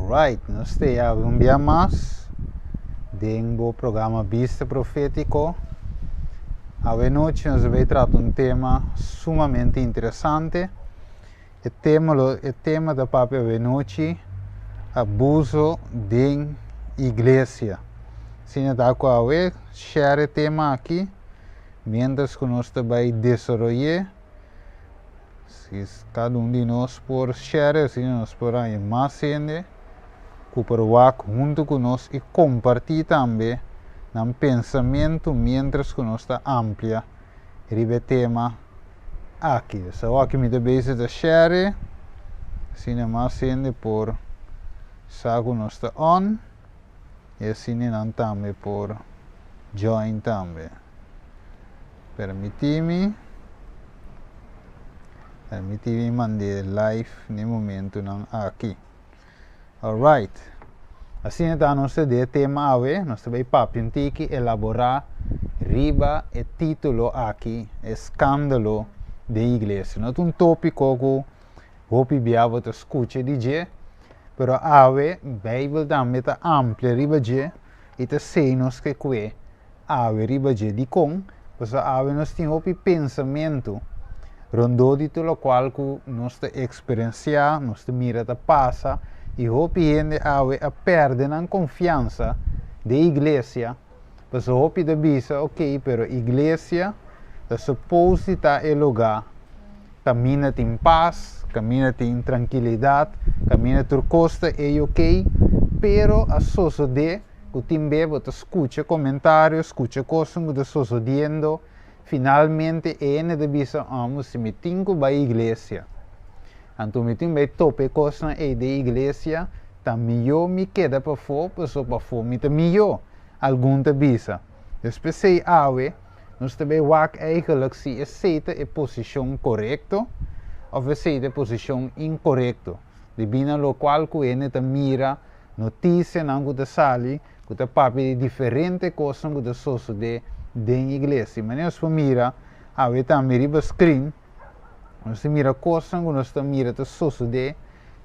Alright, nos ta ya un bia mas den bo programa Bista Profétiko. Awe nochi nos bai trata un tema sumamente interesante. E tema lo e tema ta papia awe nochi abuso den iglesia. Asina ta ku awe share e tema aki mientras ku nos ta bai desaroy'é. Si kada un di nos por share asina nos por haña mas hende ku por wak huntu ku nos i kompartí tambe nan pensamentu miéntras ku nos ta amplia riba e tema aki. So awor mi ta bezig ta share asina mas hende por sa ku nos ta on i asina nan tambe por join tambe. Permití mi, permití mi mand'é live n'e momentunan aki. Alright. Asina ta nos ta di e tema awe, nos ta bai papia un tiki, elaborá riba e título aki, Eskándalo den Iglesia. No ta un tópiko ku hopi bia bo ta skucha di dje, pero awe Beibel tambe ta amplia riba dje i ta siña nos ke kue awe riba dje. Dikon? Pasobra awe nos tin hopi pensamentu rondó di tur lokual ku nos ta eksperensiá, nos ta mira ta pasa, i hopi hende awe a pèrdè nan konfiansa den iglesia, pasobra hopi ta bisa, ok, pero iglesia ta supos di ta e lugá kaminda tin pas, kaminda tin trankilidat, kaminda tur kos ta ei ok, pero a sosodé ku tin be bo ta skucha komentario, skucha kosnan ku ta sosodiendo, finalmente e hende ta bisa, Amo, si mi tin ku bai iglesia, anto mi tin bai topa e kosnan ei den iglesia, ta mihó mi keda pafó, pasobra pafó mi ta mihó, algun ta bisa. Dus p'esei awe nos ta bai wak eigenlijk si esei ta e posishon korekto òf esei ta e posishon inkorekto, debí na lokual ku hende ta mira Notisianan ku ta sali ku ta papia di diferente kosnan ku ta sosodé den iglesia. Manera nos por mira awe tambe riba screen, nos ta mira kosnan ku nos ta mira ta sosodé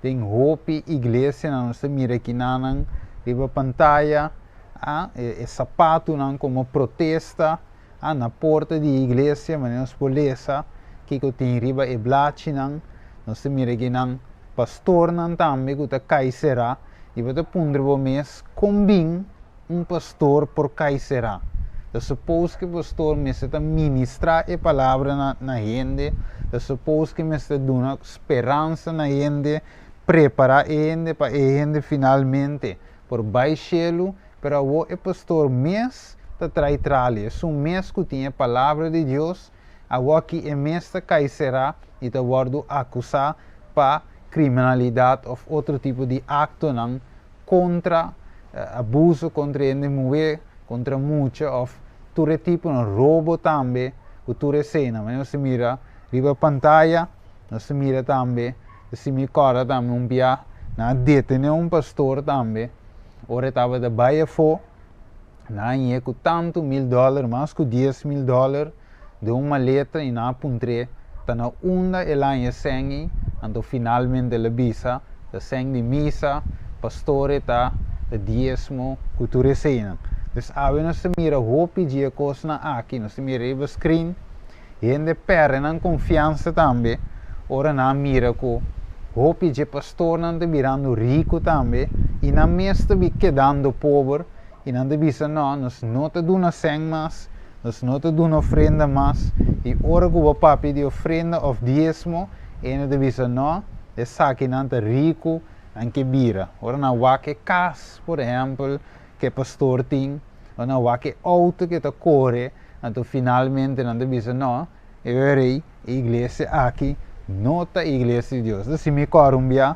den hopi iglesianan. Nos ta mira kinanan riba pantaya, e sapatunan komo protesta na porta di iglesia. Manera nos por lesa kiko tin riba e blachinan, nos ta mira kinan Pastornan tambe ku ta kai será, i bo ta puntra bo mes kon bin un pastor por kai será. Ta suppose ku e pastor mester ta ministrá e palabra na na hende, ta suppose ku e mester duna speransa na hende, prepará e hende pa e hende finalmente por bai shelu, pero awor e pastor mes ta trai trali, esun mes ku tin e palabra di Dios, Awoki e mes ta kai será i ta wòrdu akusá pa kriminalidat òf otro tipo di aktonan kontra abuso kontra hende muhé, kontra mucha òf tur e tiponan, robo tambe ku tur eseinan. Manera nos ta mira riba pantaya, nos ta mira tambe, si mi kòrda tambe un bia nan a detené un pastor tambe ora e tabata bai afó. Nan a ñe ku tantu mil dòler, mas ku 10,000 dòler, den un maleta i nan a puntr'é ta na unda el a haña sèn ei. Anto finalmente el a bisa, Ta sèn di misa, pastor e ta, ta diesmo, ku tur eseinan. Dus awe nos ta mira hopi dje e kosnan aki, nos ta mira riba screen, hende pèrdè nan konfiansa tambe ora nan a mira ku hopi dje pastornan ta birando riku tambe i nan mes ta kedando pober. I nan ta bisa, No, nos no ta duna sèn mas, nos no ta duna ofrenda mas. I ora ku bo papia di ofrenda òf diesmo, e hende ta bisa, No, esakinan ta riku, nan ke bira. Ora nan wak e kas, por ehèmpel, ku e pastor tin, ora nan wak e outo ku e ta kore, anto finalmente nan ta bisa, No, e ora ei e iglesia aki no ta e iglesia di Dios. Entonces, si mi kòrda un bia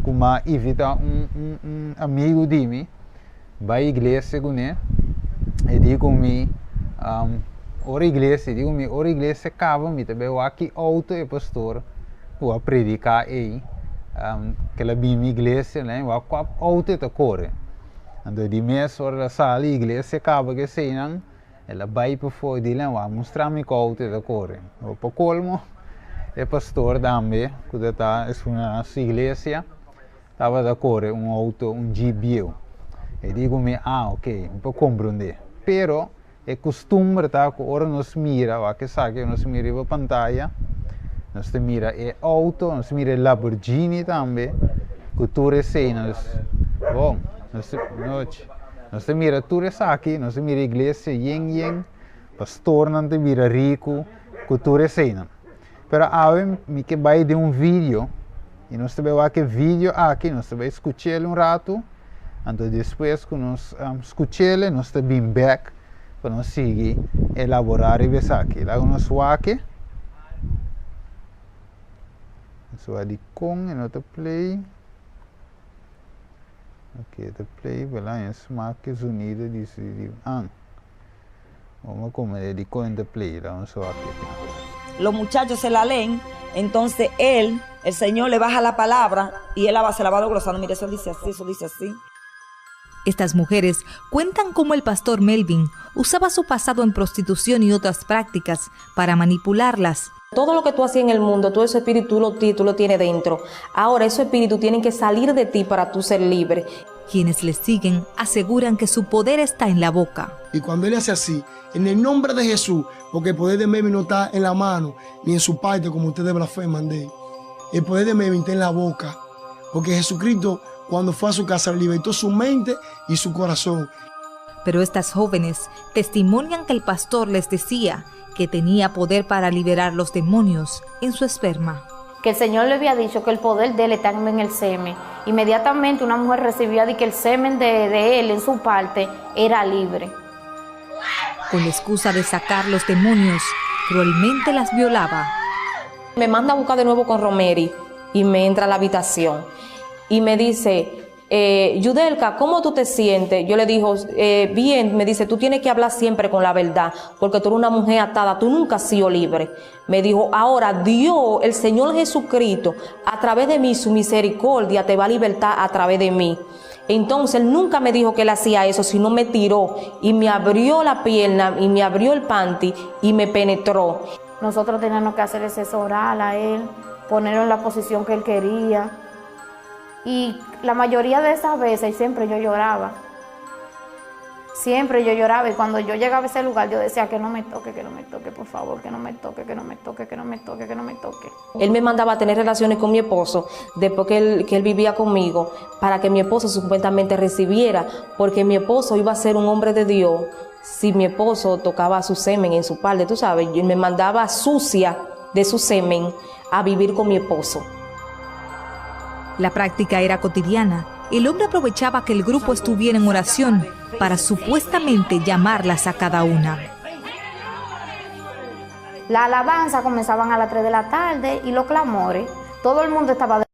ku mi a invitá un un amigu di mi, Bai iglesia kuné, e di ku mi, ora iglesia, e di ku mi, ora iglesia kaba mi ta bai wak ki outo e pastor ku a prediká ei, kel a bini mi iglesia ne, wak kua outo e ta kore. Anto di mes ora el a sali iglesia kaba ku eseinan, el a bai pafó, e di len wak mustra mi kua outo e ta kore. Pa kolmo e pastor tambe ku ta ta esun na su iglesia. tabata kore un outo, un jeep bieu. E di ku mi, ah, ok, mi por komprondé. Pero e kustumber ta ku ora nos mira, wak esaki, nos mira riba pantaya, nos ta mira e outo, nos ta mira e Lamborghini tambe, ku tur esei nos, bon, nos ta, nochi, nos ta mira tur esaki, nos ta mira iglesia yen yen, pastornan ta bira riku ku tur eseinan. Pero awe mi ke bai den un video y nos ta bai wak e video aki, nos ta bai skuch'el un ratu, anto despues ku nos skuch'el nos ta bin bek pa nos sigui elaborá riba esaki. Laga nos wak e. Nos wak dikon e no ta play. Ok, e ta play, pero e smak e zonido di di an. Vamos a comer di cuenta play, vamos a Los muchachos se la leen, entonces él, el Señor le baja la palabra y él la va, se la va desglosando. Mira, eso dice así, eso dice así. Estas mujeres cuentan cómo el pastor Melvin usaba su pasado en prostitución y otras prácticas para manipularlas. Todo lo que tú hacías en el mundo, todo ese espíritu tú lo tienes dentro. Ahora esos espíritus tienen que salir de ti para tú ser libre. Quienes le siguen aseguran que su poder está en la boca. Y cuando él hace así, en el nombre de Jesús, porque el poder de Melvin no está en la mano ni en su parte como ustedes blasfeman de él. El poder de Melvin está en la boca, porque Jesucristo cuando fue a su casa libertó su mente y su corazón. Pero estas jóvenes testimonian que el pastor les decía que tenía poder para liberar los demonios en su esperma. Que el Señor le había dicho que el poder de él está en el semen. Inmediatamente una mujer recibía de que el semen de él en su parte era libre. Con la excusa de sacar los demonios, cruelmente las violaba. Me manda a buscar de nuevo con Romeri y me entra a la habitación y me dice, Yudelka, ¿cómo tú te sientes? Yo le digo, bien. Me dice, tú tienes que hablar siempre con la verdad, porque tú eres una mujer atada, tú nunca has sido libre. Me dijo, ahora Dios, el Señor Jesucristo, a través de mí, su misericordia te va a libertar a través de mí. Entonces, él nunca me dijo que él hacía eso, sino me tiró y me abrió la pierna y me abrió el panty y me penetró. Nosotros teníamos que hacer ese oral a él, ponerlo en la posición que él quería. Y la mayoría de esas veces siempre yo lloraba. Siempre yo lloraba y cuando yo llegaba a ese lugar yo decía que no me toque, que no me toque, por favor, que no me toque, que no me toque, que no me toque, que no me toque. Él me mandaba a tener relaciones con mi esposo después que él vivía conmigo, para que mi esposo supuestamente recibiera, porque mi esposo iba a ser un hombre de Dios si mi esposo tocaba su semen en su parte, tú sabes, y me mandaba sucia de su semen a vivir con mi esposo. La práctica era cotidiana. El hombre aprovechaba que el grupo estuviera en oración para supuestamente llamarlas a cada una. La alabanza comenzaban a las 3 de la tarde y los clamores. Todo el mundo estaba de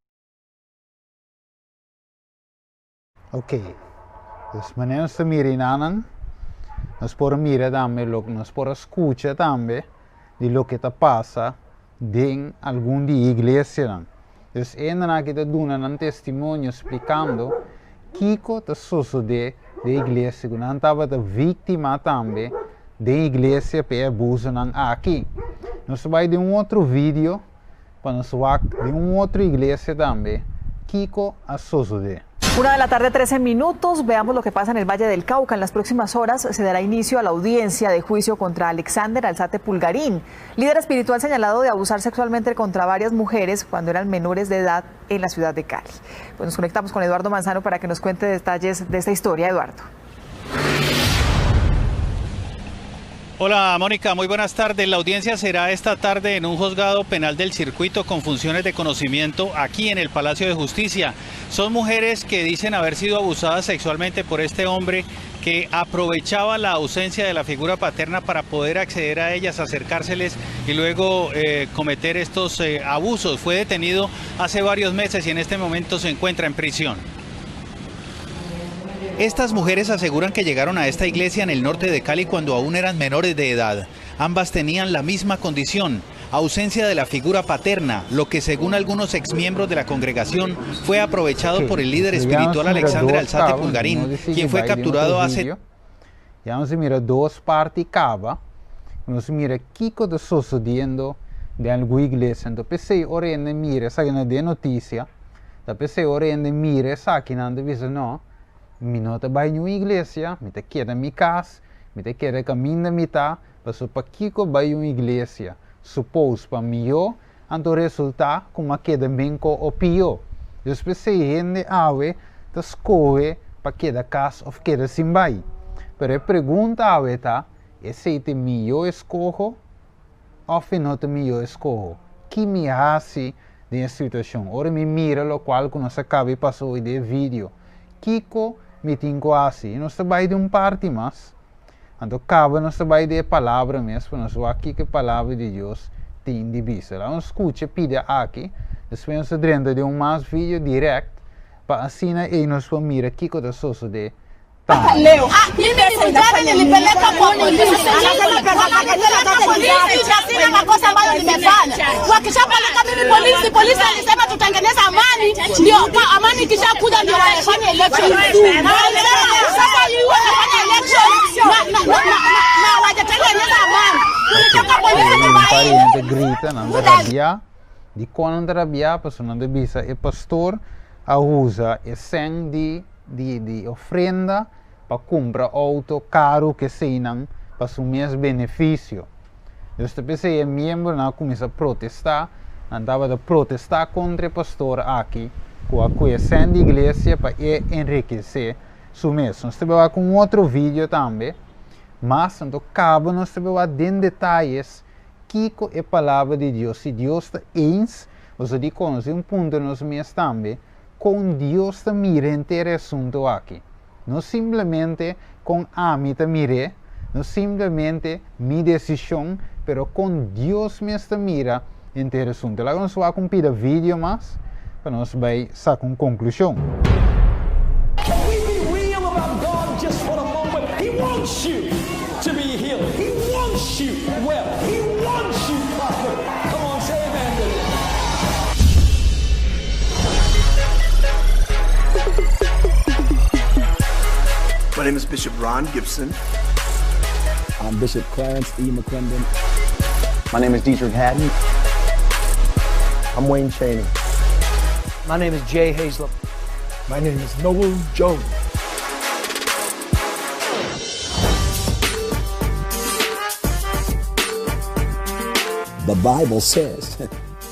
Ok. Dus manera nos ta mira inanan, nos por mira tambe lo, nos por scucha tambe di loke ta pasa den algun di iglesianan. Dus hendenan aki ta duna nan testimonio explicando kiko ta sosode de iglesia, ku nan tabata víctima tambe den iglesia pe abusonan aki. Nos bai den un otro video pa nos wak den un otro iglesia tambe kiko a sosode. 1 de la tarde, 13 minutos. Veamos lo que pasa en el Valle del Cauca. En las próximas horas se dará inicio a la audiencia de juicio contra Alexander Alzate Pulgarín, líder espiritual señalado de abusar sexualmente contra varias mujeres cuando eran menores de edad en la ciudad de Cali. Nos conectamos con Eduardo Manzano para que nos cuente detalles de esta historia. Eduardo. Hola Mónica, muy buenas tardes. La audiencia será esta tarde en un juzgado penal del circuito con funciones de conocimiento aquí en el Palacio de Justicia. Son mujeres que dicen haber sido abusadas sexualmente por este hombre que aprovechaba la ausencia de la figura paterna para poder acceder a ellas, acercárseles y luego cometer estos abusos. Fue detenido hace varios meses y en este momento se encuentra en prisión. Estas mujeres aseguran que llegaron a esta iglesia en el norte de Cali cuando aún eran menores de edad. Ambas tenían la misma condición, ausencia de la figura paterna, lo que según algunos exmiembros de la congregación fue aprovechado por el líder espiritual Alexander Alzate Pulgarín, quien fue capturado hace... Ya nos mira dos partes cava, nos mira kiko está sucediendo de alguna iglesia. Entonces, pensé, ora mira, esa de noticia, Ta p'esei ora hende mira esakinan ta bisa, No, mi no ta bai niun iglesia, mi ta keda mi kas, mi ta keda kaminda mi ta, pasobra pakiko bai un iglesia? Suppose pa mihó, anto resultá ku m'a keda menko o pió. Dus p'esei hende awe ta skohe pa keda kas òf keda sin bai. Pero e pregunta awe ta, esei ta e mihó eskoho òf e no ta mihó eskoho? Ki mi hasi den e situashon? Ora mi mira lokual ku nos a kaba di pasa hoy den e video, kiko mi tin ku hasi? I nos ta bai den un parti mas. Anto kaba nos ta bai den e palabra mes pa nos wak kiko e palabra di Dios tin di bisa. Laga nos skucha e pida aki, despues nos ta drenta den un mas video dirèkt pa asina ei nos por mira kiko ta sosodé tambe. Leo. Mimi ni mjane nilipeleka kwa polisi. Wanapeleka polisi na sina makosa ambayo nimefanya. Wakishapeleka mimi polisi, polisi alisema tutengeneza amani, ndio kwa amani ikishakuja ndio wafanye election. Na walisema sasa hii wanafanya election na na na na na hawajatengeneza amani. Tulitoka polisi Un tumaini. pariente grita, nan ta rabiá. Dikon nan ta rabiá? Pasobra nan ta bisa e pastor a usa e sèn di di di ofrenda pa kumpra outo karu ku eseinan pa su mes benefisio. Dus ta p'esei e miembronan a kuminsá protestá, nan tabata protestá kontra e pastor aki ku a kue sèn di iglesia pa e enrikesé su mes. Nos ta bai wak un otro video tambe, mas anto kaba nos ta bai wak den detayes kiko e Palabra di Dios, si Dios ta eens, boso di konosé un punto nos mes tambe, kon Dios ta mira henter e asuntu aki. No simplemente kon ami ta mir'é, no simplemente mi desishon, pero kon Dios mes ta mira henter e asuntu. Laga nos wak un pida video mas pa nos bai saka un konklushon. Can we be real about God just for a moment? He wants you to be healed. He wants you well. He wants you prosper. Come on, say amen to this. My name is Bishop Ron Gibson. I'm Bishop Clarence E. McClendon. My name is Dietrich Haddon. I'm Wayne Cheney. My name is Jay Hazlett. My name is Noel Jones. The Bible says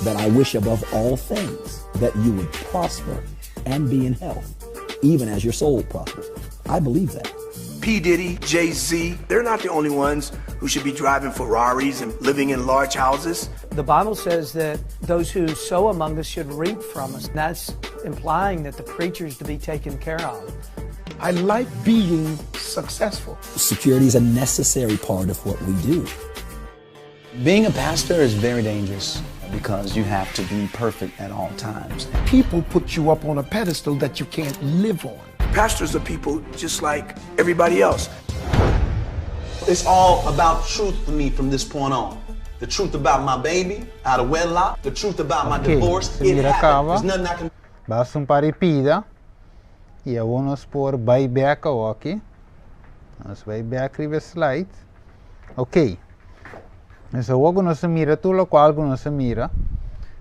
that I wish above all things that you would prosper and be in health, even as your soul prospers. I believe that. P. Diddy, Jay Z, they're not the only ones who should be driving Ferraris and living in large houses. The Bible says that those who sow among us should reap from us. That's implying that the preacher's to be taken care of. I like being successful. Security is a necessary part of what we do. Being a pastor is very dangerous because you have to be perfect at all times. People put you up on a pedestal that you can't live on. Pastors are people just like everybody else. It's all about truth for me from this point on. The truth about my baby out of wedlock, the truth about my Ok, divorce. se It mira happened. kaba. There's nothing I can Basta un par di pida i awor nos por bai bek awoki. Nos bai bek riba e slide. Ok. Nos awor ku nos a mira tur lokual ku nos a mira,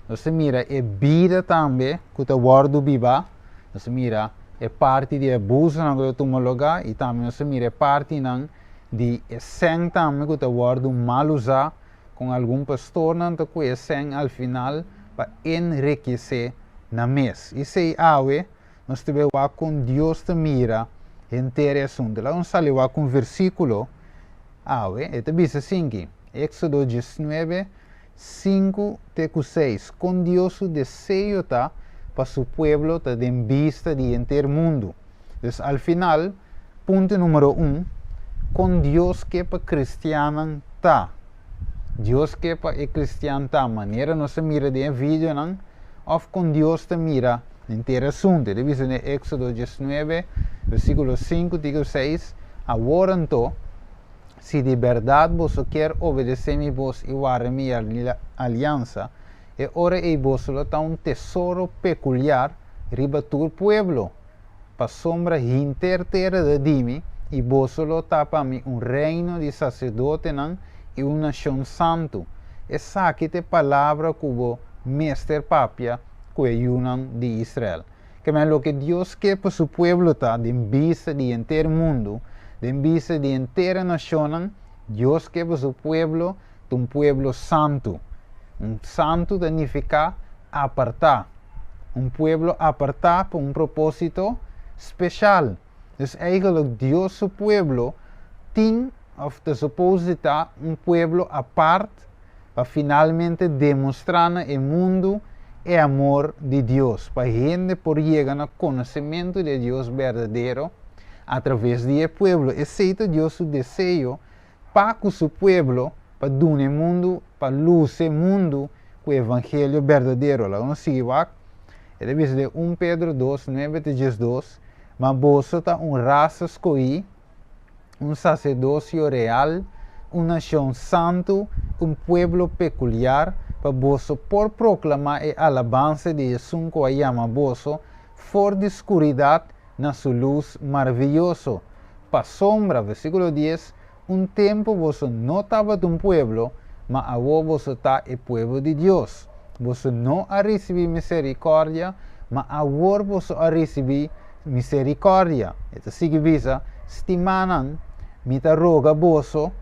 nos a mira e bida tambe ku ta wòrdu bibá, nos a mira e parti di abusonan ku ta tuma lugá i tambe nos a mira e partinan di e sèn tambe ku ta wòrdu mal usá kon algun pastornan ta kue e sèn al final pa enrikesé nan mes. I esei awe nos ta bai wak kon Dios ta mira henter e asuntu. Laga nos sali wak un versíkulo awe, e ta bisa asinki, Éksodo diesnuebe, sinku te ku seis, kon Dios su deseo ta pa su pueblo ta den bista di henter mundu. Dus al final, punto numero un, kon Dios ke pa kristiannan ta? Dios ke pa e kristian ta manera nos a mira den e videonan òf kon Dios ta mira henter asuntu? E ta bisa den Éksodo diesnuebe, versíkulo sinku te ku seis, Awor anto, si di bèrdat boso kier obedesé mi bos i warda mi aliansa, e ora ei boso lo ta un tesoro pekuliar riba tur pueblo, pasobra hinter tera ta di mi, i boso lo ta pa mi un reino di saserdotenan i un nashon santu. Esaki ta e palabra ku bo mester papia. ku e yunan di Israel. Ke men loke Dios ke pa su pueblo ta den bista di henter mundu, den bista di henter e nashonnan, Dios ke pa su pueblo ta un pueblo santu. Un santu ta nifiká apartá. Un pueblo apartá pa un propósito speshal. Dus eigenlijk Dios su pueblo tin òf ta supos di ta un pueblo apart pa finalmente demostrá na e mundu e amor di Dios, pa hende por yega na konosementu di e Dios berdadero atraves di e pueblo. Esei ta Dios su deseo pa ku su pueblo, pa duna e mundu, pa lusa e mundu ku e evangelio berdadero. Laga nos sigui wak. E ta bisa den un Pedro dos, nuebe te diesdos, Ma boso ta un rasa skohí, un saserdosio real, un nashon santu, un pueblo pekuliar, pa boso por proklamá e alabansa di esun ku a yama boso for di skuridat na su lus maravioso. Pasobra, versíkulo dies, un tempu boso no tabata un pueblo, ma awor boso ta e pueblo di Dios. Boso no a risibí miserikòrdia, ma awor boso a risibí miserikòrdia. E ta sigui bisa, Stimánan, mi ta roga boso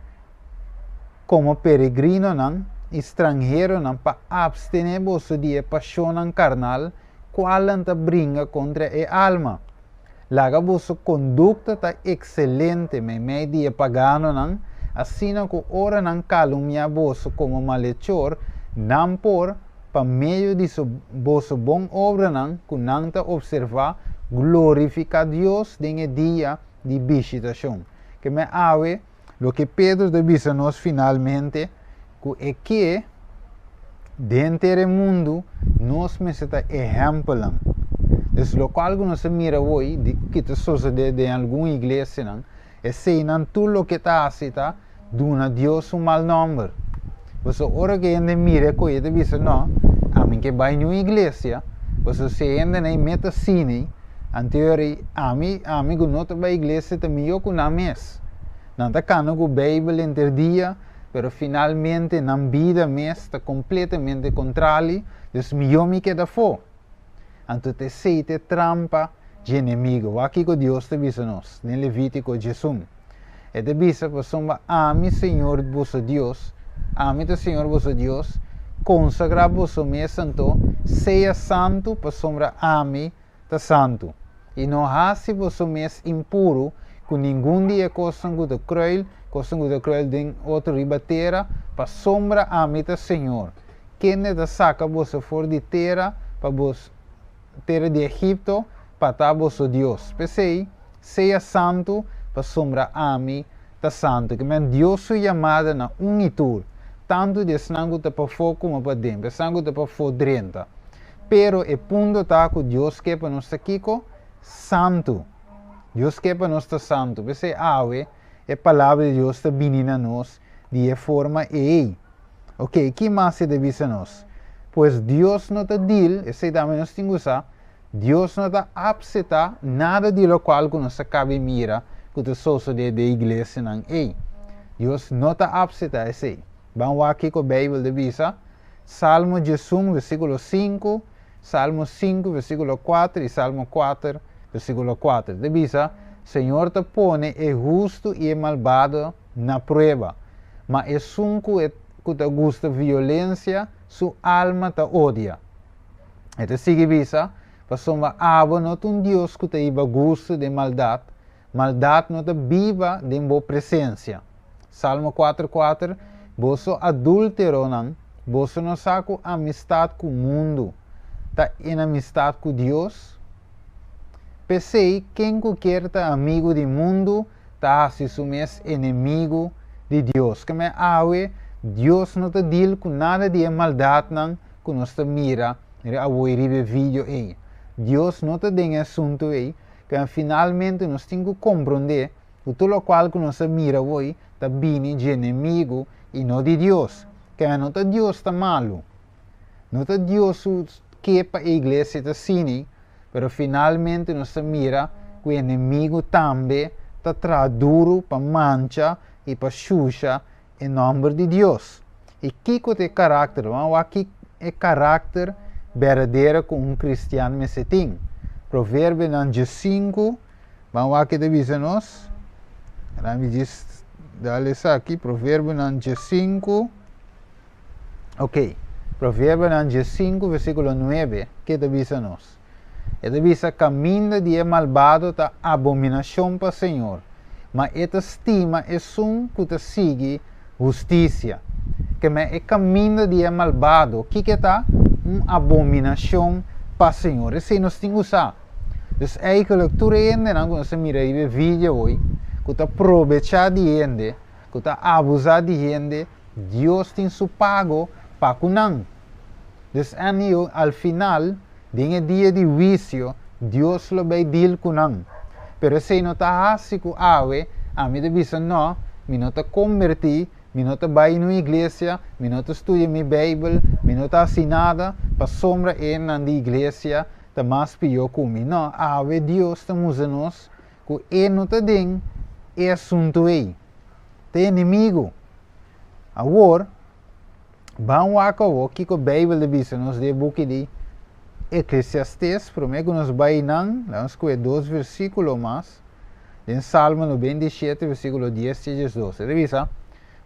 komo peregrinonan i stranheronan pa apstené boso di e pashonnan karnal kualnan ta bringa kontra e alma. Laga boso kondukta ta ekselente meimei di e paganonan, asina ku ora nan kalumniá boso komo malechor, nan por, pa medio di boso bon obranan ku nan ta opservá, glorifiká Dios den e dia di bishitashon. Ke men awe, loke Pedro ta bisa nos finalmente, ku e ke den henter e mundu nos mester ta ehèmpelnan. Dus lokual ku nos ta mira awor di ki ta sosodé den algun iglesianan, eseinan tur loke ta hasi ta duna Dios un mal nòmber. Pasobra ora ku e hende mira e koe e ta bisa, No, ami ke bai niun iglesia, pasobra si e hendenan ei meta asina, anto ami ami ku no ta bai iglesia ta mihó ku nan mes. Nan ta kana ku Beibel henter dia, pero finalmente nan bida mes ta completamente contrali, dus mihó mi keda afó. Anto ta esei ta e trampa dje enemigo. Wak kiko Dios ta bisa nos den Levítico 11. E ta bisa, Pasobra ami, Señor boso Dios, ami ta Señor boso Dios, consagrá boso mes anto, sea santu, pasobra ami ta santu, i no hasi boso mes impuru ku ningun di e kosnan ku ta kruil, kosnan ku ta kruil den otro riba tera, pasobra ami ta Señor, kende ta saka boso for di tera pa bos tera di Egipto, pa ta boso Dios. P'esei, sea santu, pasobra ami ta santu. Ke men Dios su yamada na un i tur, tantu di esnan ku ta pafó komo paden, pa esnan ku ta pafó drenta. Pero e punto ta ku Dios ke pa nos ta kiko? Santu. Dios ke pa nos ta santu. P'esei awe e Palabra di Dios ta bini na nos di e forma ei. Oke, ki mas e ta bisa nos? Pues Dios no ta dil, esei tambe nos tin ku sa, Dios no ta apseptá nada di lokual ku nos a kabe mira ku ta sosodé den iglesianan ei. Dios no ta apseptá esei. Ban wak kiko Beibel ta bisa. Salmo 11, versíkulo 5, Salmo 5, versíkulo 4 i Salmo 4, versíkulo 4. Ta bisa, Señor ta pone e hustu i e malbado na prueba, ma esun ku e ku ta gusta violensia, su alma ta odia. E ta sigui bisa, Pasobra abo no ta un Dios ku ta hiba gustu den maldat, maldat no ta biba den bo presensia. Salmo 4, 4, Boso adúlteronan, boso no sa ku amistat ku mundu ta enemistat ku Dios? P'esei, ken ku kier ta amigu di mundu ta hasi su mes enemigu di Dios. Keme awe, Dios no ta dil ku nada di e maldatnan ku nos ta mira awor riba e video ei. Dios no ta den e asuntu ei, keme finalmente nos tin ku komprondé ku tur lokual ku nos a mira awor ta bini dje enemigu i no di Dios. Keme no ta Dios ta malu. No ta Dios su ke pa e iglesia ta asina, pero finalmente nos ta mira ku e enemigu tambe ta traha duru pa mancha i pa shusha e nòmber di Dios. I kiko ta e karakter? Ban wak ki e karakter berdadero ku un kristian mester tin. Proverbionan 15, ban wak ke ta bisa nos. Laat mi djis dal esaki, Proverbionan 15. Ok, Proverbionan 15, versíkulo 9, ke ta bisa nos? E ta bisa, Kaminda di e malbado ta abominashon pa Señor, ma e ta stima esun ku ta sigui hustisia. Ke men e kaminda di e malbado, kiko e ta? Un abominashon pa Señor. Esei nos tin ku sa. Dus eigenlijk tur e hendenan ku nos ta mira riba e video hoy, ku ta probechá di hende, ku ta abusá di hende, Dios tin su pago pa ku nan. Dus anio al final, den e dia di huisio, Dios lo bay deal ku nan. Pero esei no ta hasi ku awe ami ta bisa no, mi no ta kombertí, mi no ta bai nu iglesia, mi no ta studia mi Beibel, mi no ta hasi nada, pasobra e nan di iglesia ta mas pió ku mi. No, awe Dios ta mustra nos ku e no ta den e asuntu ei. Ta enemigu. Awor, ban wak awor kiko Beibel ta bisa nos den e buki di Eklesiastes. Promé ku nos bai nan, laga nos skohe dos versíkulo mas. Den Salmo 97, versíkulo 10 te 12. E ta bisa,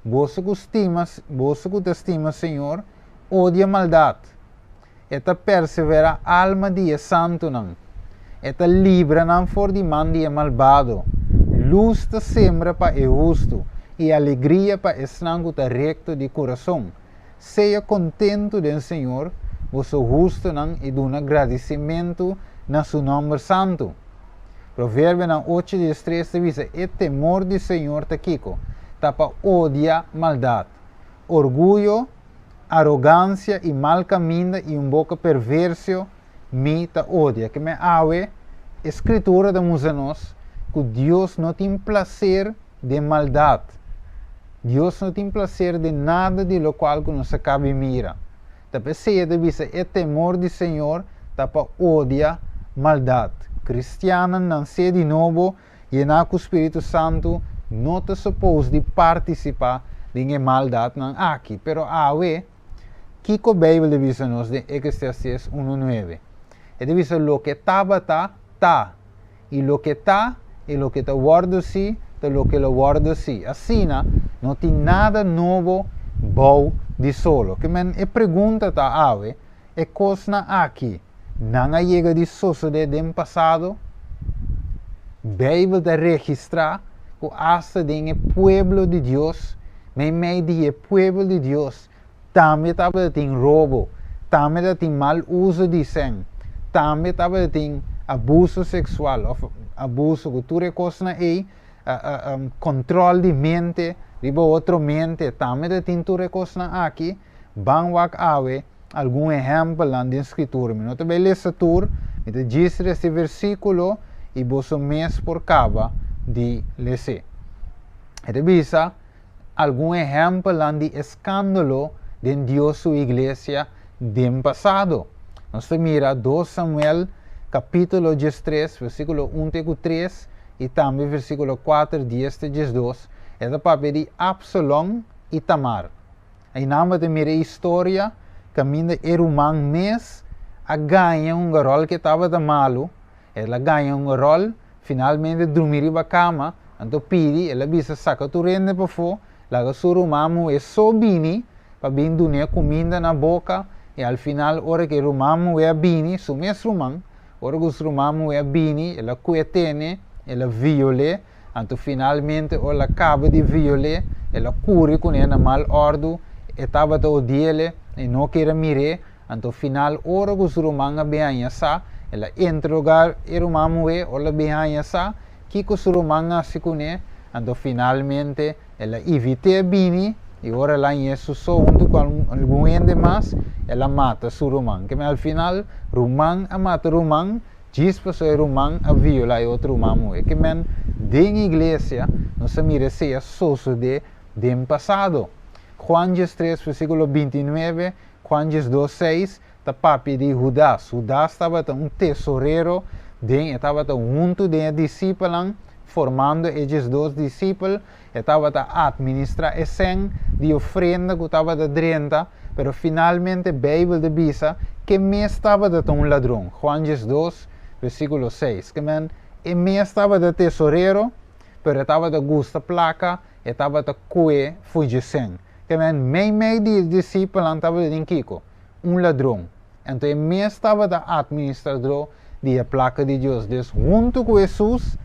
Boso ku stima, boso ku ta stima Señor, odia maldat. E ta perseverá alma di e santunan. E ta libra nan for di man di e malbado. Lus ta sembra pa e hustu, i alegria pa esnan ku ta rekto di kurason. Sea kontentu den Señor, boso hustunan, i duna gradisimentu na su nòmber santu. Proverbionan ocho 13 ta bisa, E temor di Señor ta kiko? Ta pa odia maldat. Orguyo, arogansia i mal kaminda i un boka perversio mi ta odia. Ke men awe e Skritura ta mustra nos ku Dios no tin plaser den maldat. Dios no tin plaser den nada di lokual ku nos a kabi mira. Ta p'esei e ta bisa e temor di Señor ta pa odia maldat. Kristiannan nansé di nobo Yená ku Spiritu Santu no ta supos di partisipá den e maldatnan aki. Pero awe, kiko Beibel ta bisa nos den Eklesiastes unu nuebe? E ta bisa, Loke tabata, ta, i loke ta i loke ta wòrdu si, ta loke lo wòrdu si. Asina, no tin nada nobo bou di solo. Ke men e pregunta ta awe, E kosnan aki, nan a yega di sosodé den pasado? Beibel ta registrá ku asta den e pueblo di Dios, meimei di e pueblo di Dios, tambe tabatin robo, tambe tabatin mal uso di sèn, tambe tabatin abuso seksual òf abuso ku tur e kosnan ei, kòntròl di mente riba otro mente, tambe tabatin tur e kosnan aki. Ban wak awe algun ehèmpelnan den Skritura. Mi no ta bai lesa tur, mi ta djis lesa e versíkulo i boso mes por kaba di les'é. E ta bisa algun ehèmpelnan di eskándalo den Dios su iglesia den pasado. Nos ta mira 2 Samuel kapítulo 13, versíkulo 1 te ku 3 i tambe versíkulo 4, 10 te 12. E ta papia di Absalon i Tamar. Einan bo ta mira e historia kaminda e ruman mes a gaña un garòl ke tabata malu, el a gaña un garòl, finalmente drumi riba kama, anto pidi, el a bisa saka tur hende pafó, laga su ruman muhé so bini pa bin dun'é kuminda na boka, i al final ora ku e ruman muhé a bini, su mes ruman, ora ku su ruman muhé a bini, el a kue tene, el a viol'é, Anto finalmente ora el a kaba di viol'é, el a kuri kuné na mal òrdu, e tabata odi'el i no ker a mir'é. Anto final ora ku su ruman a bin haña sa, el a interogá e ruman muhé, ora el a bin haña sa kiko su ruman a hasi kuné, anto finalmente el a ivit'é bini, i ora el a hañ'é su so huntu ku algun hende mas, el a mata su ruman. Keme al final ruman a mata ruman. Djis pasobra e ruman a violá e otro ruman muhé. Ke men den iglesia nos a mira esei a sosodé den pasado. Juan 13 versíkulo 29, Juan 12 seis ta papia di Hudas. Hudas tabata un tesorero den, e tabata huntu den e disipelnan. formando e 12 disipel, e tabata atministrá e sèn di ofrenda ku tabata drenta, pero finalmente Beibel ta bisa ku e mes tabata ta un ladron, Juan 12, versíkulo 6. Ke men, e mes tabata tesorero, pero e tabata gusta plaka, e tabata kue for dje sèn. Ke men, meimei di e disipelnan tabata tin kiko? Un ladron. Anto e mes tabata atministradó di e plaka di Dios. Dus huntu ku Hesus,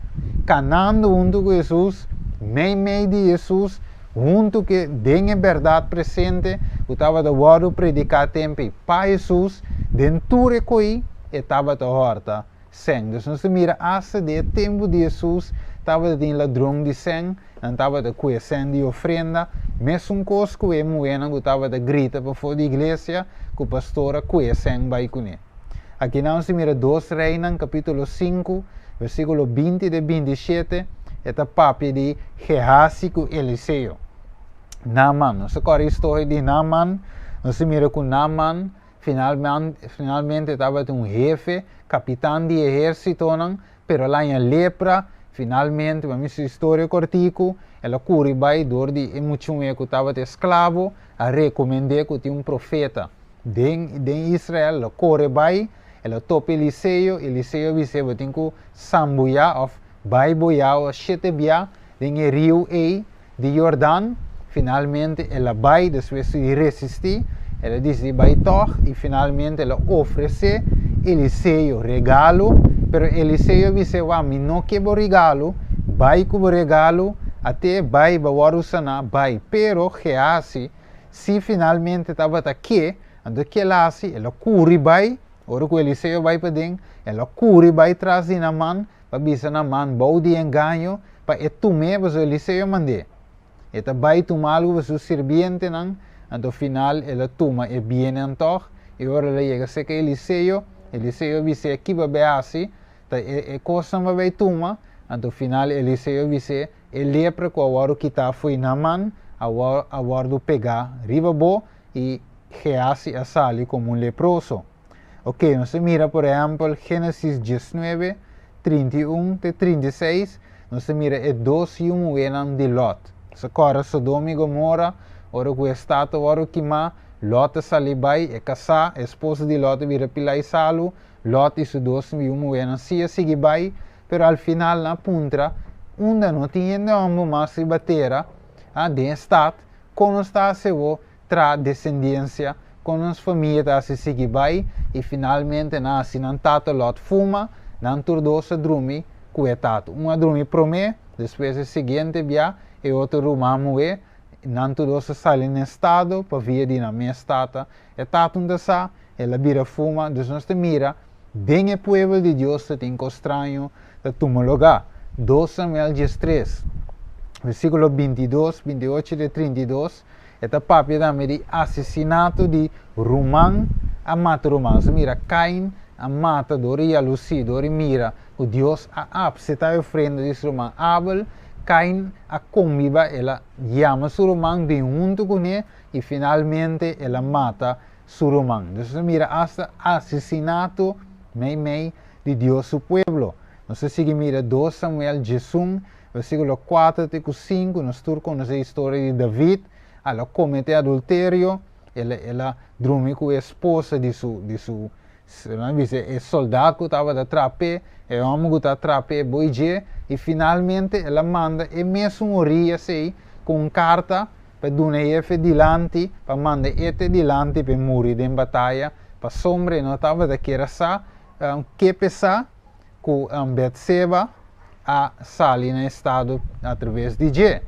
kanando huntu ku Hesus, meimei di Hesus, huntu ku e den e bèrdat presente ku tabata wòrdu prediká tempu ei pa Hesus, den tur e koí e tabata hòrta sèn. Dus nos ta mira asta den e tempu di Hesus tabata tin ladron di sèn, nan tabata kue sèn di ofrenda, mesun kos ku e muhénan ku tabata grita pafó di iglesia ku pastor a kue sèn bai kuné. Aki nan nos ta mira Dos Reinan kapítulo 5, versíkulo 20 te 27, e ta papia di Gehazi ku Eliseo. Naaman, nos ta kòrda e historia di Naaman, nos ta mira ku Naaman Finalmente tabatin un hefe, kapitan di ehérsitonan, pero el a haña lepra. Finalmente, pa mi su historia kòrtiku, el a kuri bai dor di e muchumé ku tabata esklabo, a rekomend'é ku tin un profeta den den Israel. El a kore bai, el a topa Eliseo, Eliseo a bis'é, Bo tin ku sambuyá òf bai boyá shete bia den e riu ei. Di Jordan, finalmente el a bai despues di resistí, el a disidí bai tòg i finalmente el a ofresé Eliseo regalo, pero Eliseo a bis'é, Wak, mi no ke bo regalo, bai ku bo regalo, at'é bai, bo a wòrdu saná, bai. Pero Gehazi si finalmente tabata ke, anto ke el a hasi? El a kuri bai, ora ku Eliseo bai paden, el a kuri bai tras di Naman, pa bisa Naman bou di engaño pa e tum'é pasobra Eliseo mand'é. E ta bai tuma algu pa su sirbientenan, anto final el a tuma e biennan tòg, i ora el a yega serka Eliseo, Eliseo a bis'é, Ki bo bai hasi? Ta e e kosnan bo bai tuma? Anto final Eliseo a bis'é, E lepra ku a wòrdu kitá fo'i Naman a a wòrdu pegá riba bo, i Gehazi a sali komo un leproso. Ok, nos ta mira por ehèmpel Génesis 19, 31 te 36, nos ta mira e dos yu muhénan di Lòt. Nos ta kòrda Sodoma i Gomora, ora ku e stat a wòrdu kimá, Lòt a sali bai, e kasá, e esposa di Lòt a bira pilá i salu, Lòt i su dos yu muhénan sí a sigui bai, pero al final nan a puntra, Unda no tin hende hòmber mas riba tera, ah, den e stat, kon nos ta hasi awor? Tra desendiensia, kon nos famia ta hasi sigui bai, i finalmente nan hasi nan tata Lot fuma, nan tur dos a drumi ku e tata. Un a drumi promé, despues e siguiente bia e otro ruman muhé, nan tur dos a sali na estado pa via di nan mes tata. E tata un ta sa, el a bira fuma, dus nos ta mira den e pueblo di Dios ta tin kos straño ta tuma lugá. 2 Samuel 13, versíkulo 22, 28 te 32. E ta papia tambe di asesinato di ruman a mata ruman. Nos a mira Kain a mata dor di yalusí, dor di mira ku Dios a apseptá e ofrenda di su ruman Abel. Kain a kombiba, el a yama su ruman bin huntu kuné i finalmente el a mata su ruman. Nos a mira asta asesinato meimei di Dios su pueblo. Nos a sigui mira 2 Samuel 11 Versíkulo 4 te ku 5, nos tur konosé historia di David, al a kometé adulterio, el a, el a drumi ku e esposa di su, di su, nan bisa e soldat ku tabata trap'é, e hòmber ku ta trap'é boi dje, i finalmente el a manda e mesun Urias ei ku un karta pa duna e hefe dilanti, pa manda e te dilanti pa e muri den bataya, pasobra e no tabata kier a sa ke p'e sa ku Betseba a sali na estado atraves di dje.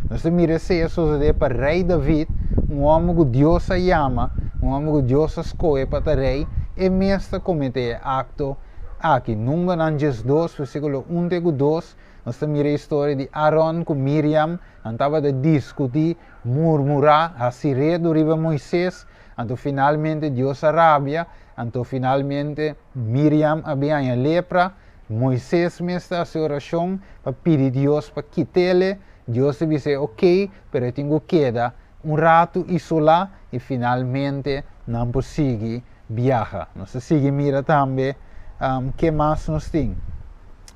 Nos ta mira esei a sosodé pa Rei David, un hòmber ku Dios a yama, un hòmber ku Dios a skohe pa ta rei, e mes ta kometé e akto aki. Númeronan 12, versíkulo 1 te ku 2, nos ta mira e historia di Aron ku Miriam, nan tabata diskutí, murmurá, hasi redu riba Moises, anto finalmente Dios a rabia, anto finalmente Miriam a bin haña lepra, Moises mes ta hasi orashon pa pidi Dios pa kit'ele, Dios ta bis'é ok, pero e tin ku keda un ratu isolá i finalmente nan por sigui biaha. Nos ta sigui mira tambe ke mas nos tin.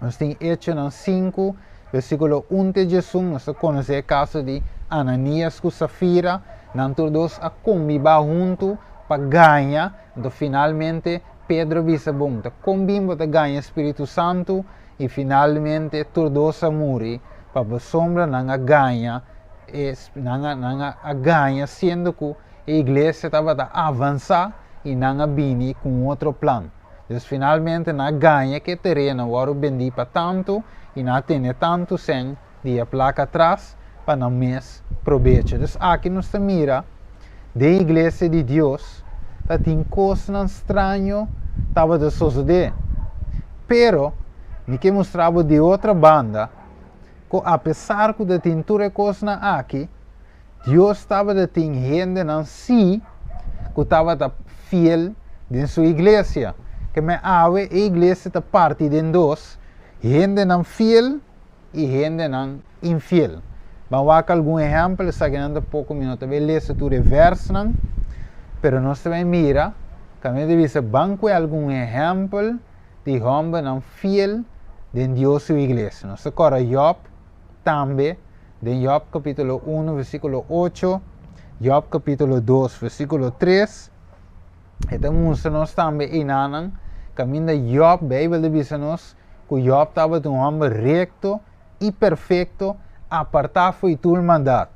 Nos tin Echonan 5, versíkulo 1 te 11, nos ta konosé e kaso di Ananias ku Safira, nan tur dos a kombibá huntu pa gaña, anto finalmente Pedro bisa, Bon, ta kon bin bo ta gaña Spiritu Santu? I finalmente tur dos a muri pa pasobra nan a gaña e nan a nan a gaña siendo ku e iglesia tabata avansá i nan a bini ku un otro plan. Dus finalmente nan a gaña ku e tereno a wòrdu bendí pa tantu i nan a tene tantu sèn di e plaka atras pa nan mes probecho. Dus aki nos ta mira den iglesia di Dios ta tin kosnan straño tabata sosodé. Pero mi ke mustra bo di otro banda ku apesar ku ta tin tur e kosnan aki, Dios tabata tin hendenan sí ku tabata fiel den su iglesia. Ke men awe e iglesia ta parti den dos, hendenan fiel i hendenan infiel. Ban wak algun ehèmpel, esakinan ta poko, mi no ta bai lesa tur e vèrsnan, pero nos ta bai mira, kaminda ta bisa ban kue algun ehèmpel di hòmbernan fiel den Dios su iglesia. Nos ta kòrda Jòb tambe, den Jòb kapítulo unu versíkulo ocho, Jòb kapítulo dos versíkulo tres, e ta mustra nos tambe einanan kaminda Jòb, Beibel ta bisa nos, ku Jòb tabata un hòmber rekto i perfekto, apartá fo'i tur maldat.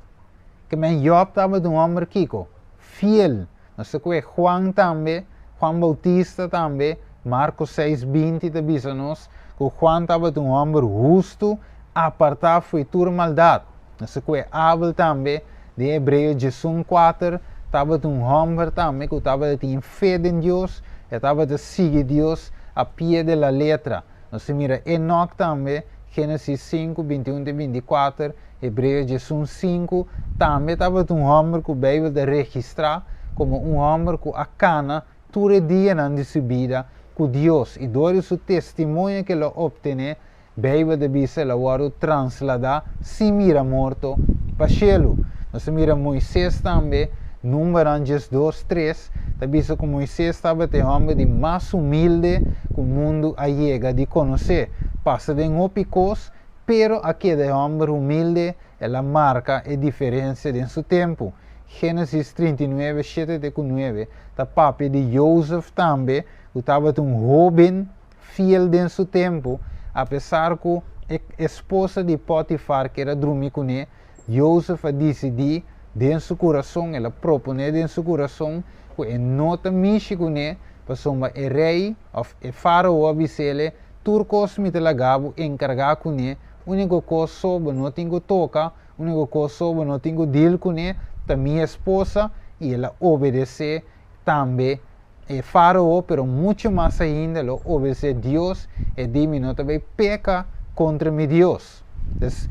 Ke men Jòb tabata un hòmber kiko? Fiel. Nos ta kohe Juan tambe, Juan Boutista tambe, Marko seis 20 ta bisa nos ku Juan tabata un hòmber hustu, apartá fo'i tur maldat. Nos ta kohe Abel tambe, den Hebreo 11 kuater, tabata un hòmber tambe ku tabata tin fe den Dios, e tabata sigui Dios a pie de la letra. Nos ta mira Enok tambe, Génesis 5, 21 te 24, Hebreo 11 5, tambe tabata un hòmber ku Beibel ta registrá komo un hòmber ku a kana tur e dianan di su bida ku Dios, i dor di su testimonio ku el a optené, Beibel ta bisa el a wòrdu transladá sin mira morto pa shelu. Nos ta mira Moises tambe, Númeronan 12, 3 ta bisa ku Moises tabata e hòmber di mas humilde ku mundu a yega di konosé. Pasa den hopi kos, pero a keda e hòmber humilde, el a marka e diferensia den su tempu. Génesis 39, 7 te ku 9 ta papia di Jozef tambe, ku tabata un hóben fiel den su tempu, apesar ku e esposa di Potifar ker a drumi kuné, Jozef a disidí den su kurason, el a proponé den su kurason ku e no ta mishi kuné, pasobra e rei òf e fárao a bis'el, Tur kos mi ta laga bo enkargá kuné, úniko kos so bo no tin ku toka, úniko kos so bo no tin ku dil kuné, ta mi esposa, i el a obedesé tambe e Fárao, pero muchu mas ainda lo obedesé Dios, e di, Mi no ta bai peka kontra mi Dios. Entonces,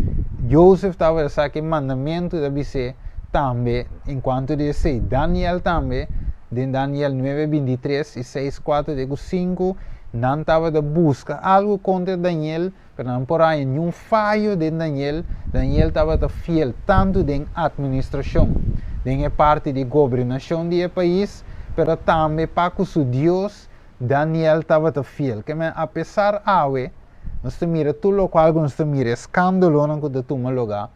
Josef tabata sa ku e mandamentu ta bis'é tambe en kuantu di esei. Daniel tambe, den Daniel nuebe 23 i seis kuater te ku sinku, nan tabata buska algu kontra Daniel, pero nan por haña niun fayo den Daniel. Daniel tabata fiel tantu den atministrashon, den e parti di gobernashon di e pais, pero tambe pa ku su Dios, Daniel tabata fiel. Ke men apesar awe nos ta mira tur lokual ku nos ta mira, eskandalonan ku ta tuma lugá,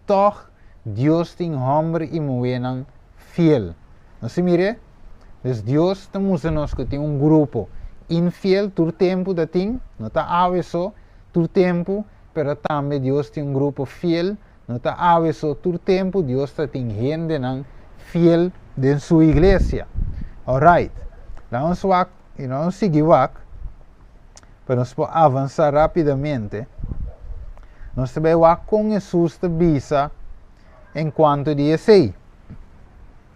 tòg Dios tin hòmber i muhénan fiel. Nos ta mir'é? Dus Dios ta mustra nos ku tin un grupo infiel tur tempu ta tin, no ta awe so, tur tempu, pero tambe Dios tin un grupo fiel, no ta awe so, tur tempu Dios ta tin hendenan fiel den su iglesia. Alright, laga nos wak i laga nos sigui wak pa nos por avansa rapidamente. Nos ta bai wak kon Hesus ta bisa en kuanto di esei.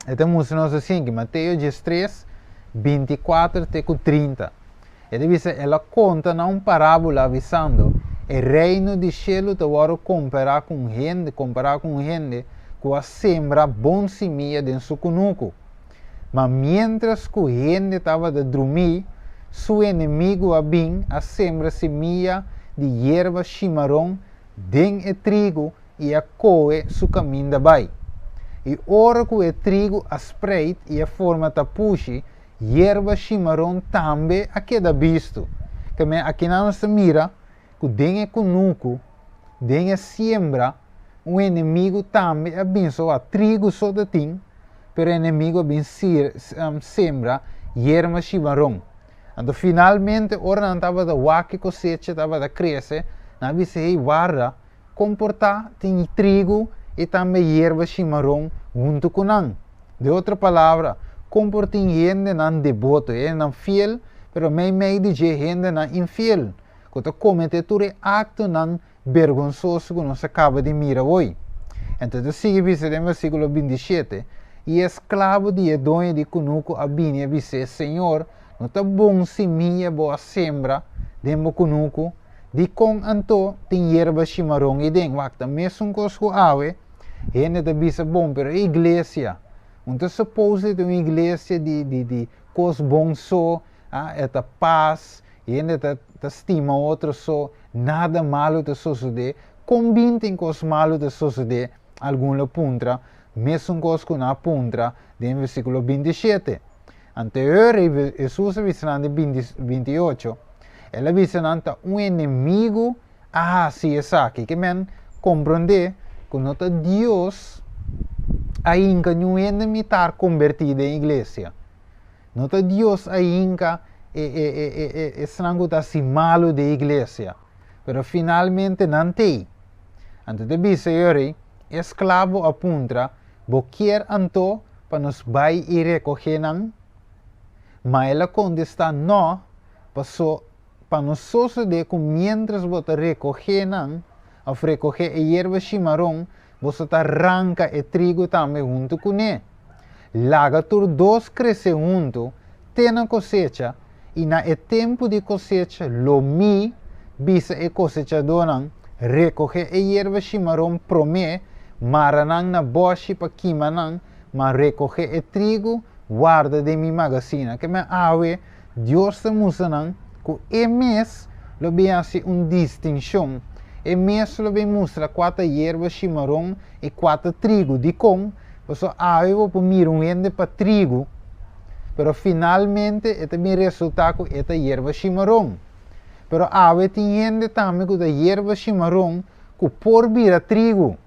E ta mustra nos asin ki Mateo 13, 24 te ku 30. E ta bisa, El a konta nan un parábola bisando, E reino di shelu ta wòrdu kompará ku un hende, kompará ku un hende ku a sembra bon simia den su kunuku. Ma miéntras ku hende tabata drumí, su enemigu a bin a sembra simia di yerba shimaron den e trigu i a kohe su kaminda bai. I ora ku e trigu a spreit i a forma tapushi, yerba shimaron tambe a keda bistu. Keme akinan nos ta mira ku den e kunuku Den e siembra, un enemigu tambe a bin soa trigu so ta tin, pero e enemigu a bin sembra yerma shimaron. Anto finalmente ora nan tabata wak e kosecha tabata krese, nan a bisa, Hey, warda, kon por ta tin trigu i tambe yerba shimaron huntu ku nan? De otro palabra, kon por tin hendenan deboto, hendenan fiel, pero meimei di dje hendenan infiel, ku ta kometé tur e aktonan bergonsoso ku nos a kaba di mira hoy? Enton ta sigui bisa den versíkulo 27, I e esklabo di e doño di kunuku a bini a bis'é, Señor, no ta bon simia bo a sembra den bo kunuku? Dikon anto tin yerba shimaron ei den? Wak, ta mesun kos ku awe, hende ta bisa, Bon, pero e iglesia, un ta supose ta un iglesia di di di kos bon so, ah, e ta pas, hende ta ta stima otro so, nada malu ta sosodé. Kon bin tin kos malu ta sosodé? Algun lo puntra, mesun kos ku nan a puntra den versíkulo 27. Anto e ora ei Hesus a bisa nan den 28, El a bisa nan ta un enemigu a hasi esaki. Ke men komprondé ku no ta Dios a hinka niun hende mitar kombertí den iglesia. No ta Dios a hinka e e e e e esnan ku ta hasi malu den iglesia. Pero finalmente nan t'ei. Anto ta bisa e ora ei, e esklabo a puntra, Bo kier anto pa nos bai i rekohé nan? Ma el a kontestá, Nò, paso pa no sosodé ku miéntras bo ta rekohé nan, òf rekohé e yerba shimaron, boso ta ranka e trigu tambe huntu kuné. Laga tur dos krese huntu te na kosecha, i na e tempu di kosecha lo mi bisa e kosechadónan, Rekohé e yerba shimaron promé, mara nan na bòshi pa kima nan, ma rekohé e trigu, warda den mi magasina. Ke men awe Dios ta mustra nan ku e mes lo bin hasi un distinshon, e mes lo bin mustra kua ta yerba shimaron i kua ta trigu. Dikon? Pasobra awe bo por mira un hende pa trigu, pero finalmente e ta bin resultá ku e ta yerba shimaron. Pero awe tin hende tambe ku ta yerba shimaron ku por bira trigu.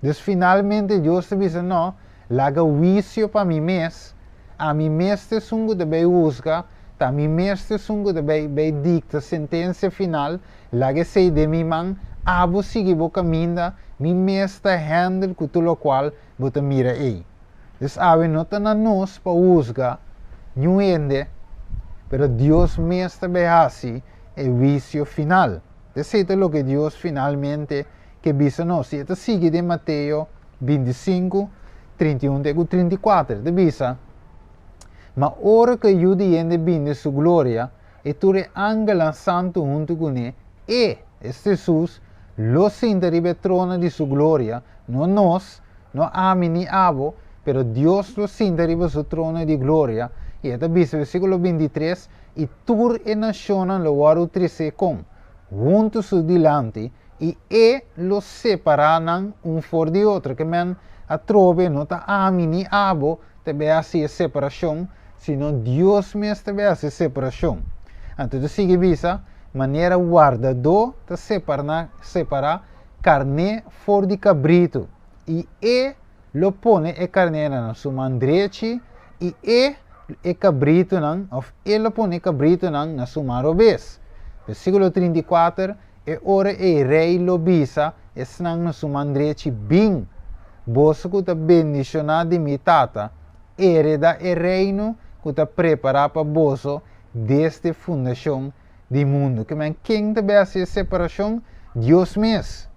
Dus finalmente Dios ta bisa, No, laga huisio pa mi mes, ami mes ta esun ku ta bai husga, ta mi mes ta esun ku ta bai bai dikta sentensia final, laga esei den mi man, abo sigui bo kaminda, mi mes ta handle ku tur lokual bo ta mira ei. Dus awe no ta na nos pa husga niun hende, pero Dios mes ta bai hasi e huisio final. Esei ta loke Dios finalmente ke bisa nos. I e ta sigui den Mateo 25, 31 te ku 34. E ta bisa, Ma ora ku e Yu di hende bini den su gloria, i tur e angelnan santu huntu kuné, e, esta Hesus, lo sinta riba e trono di su gloria, no nos, no ami ni abo, pero Dios lo sinta riba su trono di gloria. I e ta bisa, versíkulo 23, I tur e nashonnan lo wòrdu tresé kon? Huntu su dilanti, i e lo separá nan un for di otro. Ke men atrobe no ta ami ni abo ta bai hasi e separashon, sino Dios mes ta bai hasi e separashon. Anto ta sigui bisa, manera wardadó ta separá separá karné for di kabritu, i e lo pone e karnénan na su man drechi i e e kabritunan, òf e lo pone e kabritunan na su man robes. Versíkulo 34, E ora ei rei lo bisa esnan na su man drechi, Bin, boso ku ta bendishoná di mi Tata, hereda e reino ku ta prepará pa boso desde fundashon di mundu. Ke men, ken ta bai hasi e separashon? Dios mes.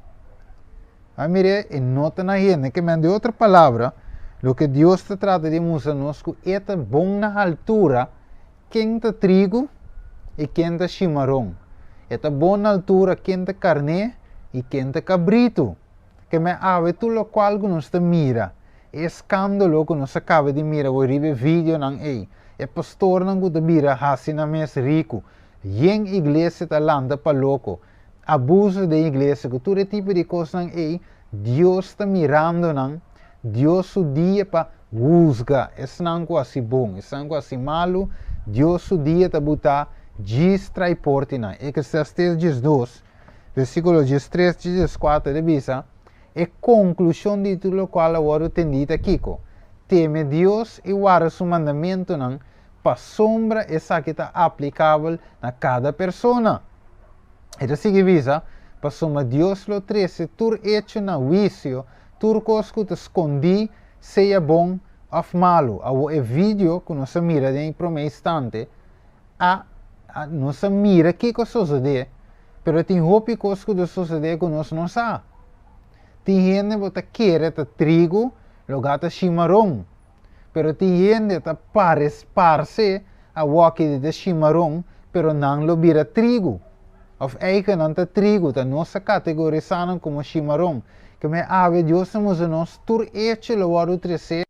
A mir'é, e no ta na hende. Ke men, di otro palabra, loke Dios ta trata di mustra nos ku e ta bon na haltura Ken ta trigu i ken ta shimaron. E ta bon na altura ken ta karné i ken ta kabritu. Ke men awe tur lokual ku nos ta mira, e eskandalo ku nos a kaba di mira awor riba e videonan ei, e pastornan ku ta bira hasi nan mes riku, yen iglesia ta lanta pa loko, abuso den iglesia, ku tur e tipo di kosnan ei, Dios ta mirando nan, Dios su dia pa husga esnan ku hasi bon, esnan ku hasi malu, Dios su dia ta butá djis trai portinan. Eclesiastes 12, Versíkulo 13 14 ta bisa, E konklushon di tur lokual a wòrdu tendí ta kiko? Teme Dios i warda su mandamentunan, pasobra esaki ta aplikabel na kada persona. E ta sigui bisa, Pasobra Dios lo trese tur echo na huisio, tur kos ku ta skondí, sea bon òf malu. Awor e vidio ku nos a mira den e promé instante a nos a mira kiko a sosodé, pero tin hopi kos ku ta sosodé ku nos no sa. Tin hende bo ta kere ta trigu, logá ta shimaron. Pero tin hende ta parse awoki di ta shimaron, pero nan lo bira trigu. Of eigen nan ta trigu, ta nos a kategorisá nan komo shimaron. Ke men awe Dios ta mustra nos tur echo lo wòrdu tresé.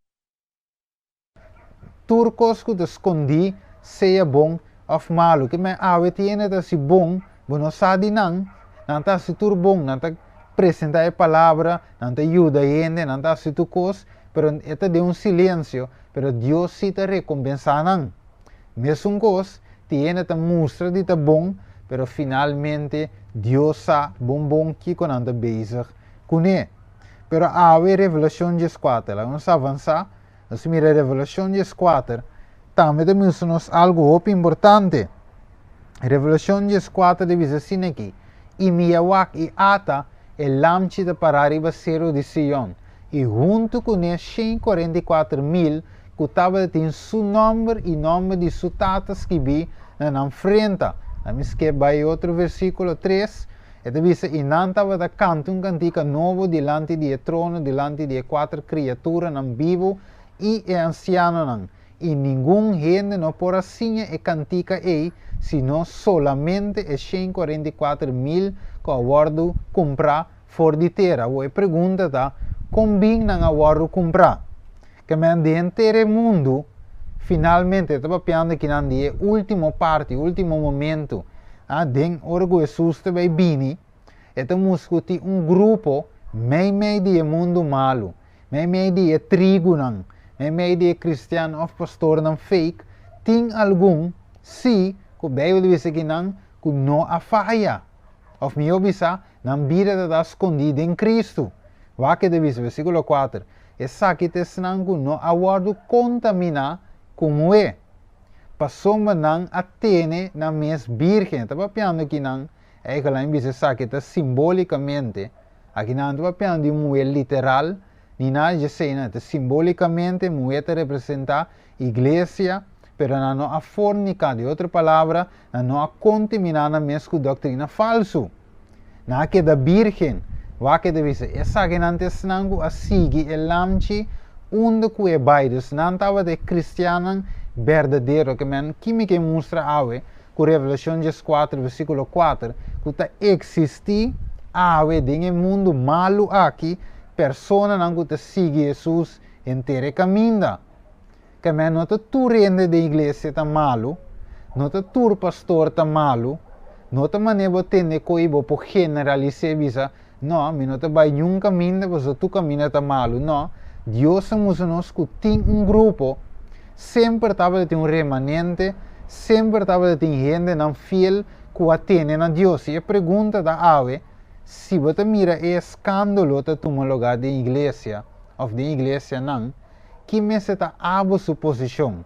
Tur kos ku ta skondí, sea bon òf malu. Ke men awe tin hende ta hasi bon, bo no sa di nan, nan ta hasi tur bon, nan ta presentá e palabra, nan ta yuda hende, nan ta hasi tur kos, pero e ta den un silensio, pero Dios sí ta rekompensá nan. Mesun kos, tin hende ta mustra di ta bon, pero finalmente Dios sa bon bon kiko nan ta bezig kuné. Pero awe Revelashon dieskuater, laga nos avansá, nos mira Revelashon dieskuater, tambe ta mustra nos algu hopi importante. Revelashon dieskuater ta bisa asina aki, I mi a wak i ata e Lamchi ta pará riba seru di Sion, i huntu kuné 144.000 ku tabatin su nòmber i nòmber di su Tata skibí na nan frenta. Laga mi skip bai e otro versíkulo, tres, E ta bisa, I nan tabata kanta un kantika nobo dilanti di e trono, dilanti di e kuater kriaturanan bibu i e ansianonan, i ningun hende no por a siña e kantika ei sino solamente e 144.000 ku a wòrdu kumprá for di tera. Awor e pregunta ta, Kon bin nan a wòrdu kumprá? Ke men di henter e mundu, finalmente e ta papiando kinan di e último parti, último momento, ah, den ora ku Hesus ta bai bini, e ta mustra ku tin un grupo meimei di e mundu malu, meimei di e trigunan, meimei di e kristian òf pastornan fake, tin algun, sí, ku Beibel ta bisa kinan, ku no a faya. Òf mihó bisa, nan bida ta ta skondí den Kristu. Wak e ta bisa, versíkulo kuater, Esaki ta esnan ku no a wòrdu kontaminá ku muhé, pasobra nan a tene nan mes bírgen. E ta papiando aki nan, eigelan bisa esaki ta simbólikamente, aki nan no ta papiando di un muhé literal, ni nada di esei, nan ta simbólikamente muhé ta representá iglesia, pero nan no a forniká, di otro palabra, nan no a kontaminá nan mes ku doktrina falsu. Nan a keda bírgen. Wak e ta bisa, Esakinan ta esnan ku a sigui e Lamchi unda ku e bai. Dus nan tabata e kristiannan berdadero. Ke men, ki mi ke mustra awe ku Revelashon 14 versíkulo 4, ku ta eksistí awe den e mundu malu aki personanan ku ta sigui Hesus henter e kaminda. Ke men, no ta tur hende den iglesia ta malu, no ta tur pastor ta malu, no ta manera bo tende koe bo por generalis'é bisa, No, mi no ta bai niun kaminda pasobra tur kaminda ta malu. No, Dios a mustra nos ku tin un grupo, semper tabata tin un remanente, semper tabata tin hendenan fiel ku a tene na Dios. I e pregunta ta awe, si bo ta mira e eskándalo ta tuma lugá den iglesia òf den iglesianan, Ki mester ta abo su posishon?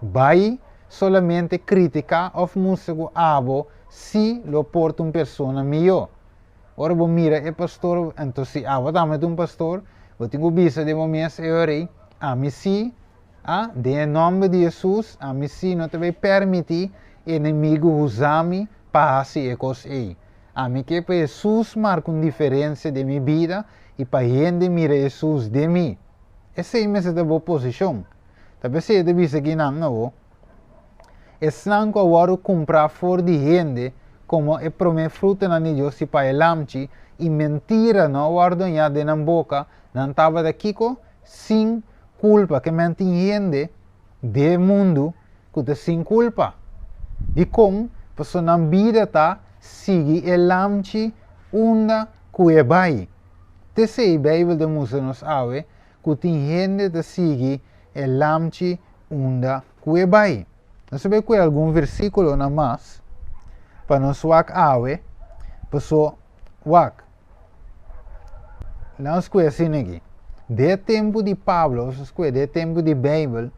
Bai solamente kritiká òf mustra ku abo sí lo por ta un persona mihó. Ora bo mira e pastor, anto si abo tambe ta un pastor, bo tin ku bisa den bo mes e ora ei, Ami sí, a, den e nòmber di Hesus, ami sí no ta bai permití enemigu usa mi pa hasi e kos ei. Ami ke pa Hesus marka un diferensia den mi bida i pa hende mira Hesus den mi. Esei mester ta bo posishon. Ta p'esei e ta bisa kinan awor, Esnan ku a wòrdu kumprá for di hende komo e promé frutanan di Dios i pa e Lamchi, i mentira no a wòrdu hañá den nan boka, nan tabata kiko? Sin kulpa. Ke men tin hende den e mundu ku ta sin kulpa. Dikon? Pasobra nan bida ta sigui e Lamchi unda ku e bai. T'esei Beibel ta mustra nos awe, ku tin hende ta sigui e Lamchi unda ku e bai. Nos ta bai kue algun versíkulonan mas pa nos wak awe. Paso, wak, laga nos kue asina aki, den e tempu di Pablo, nos a kue den e tempu di Beibel,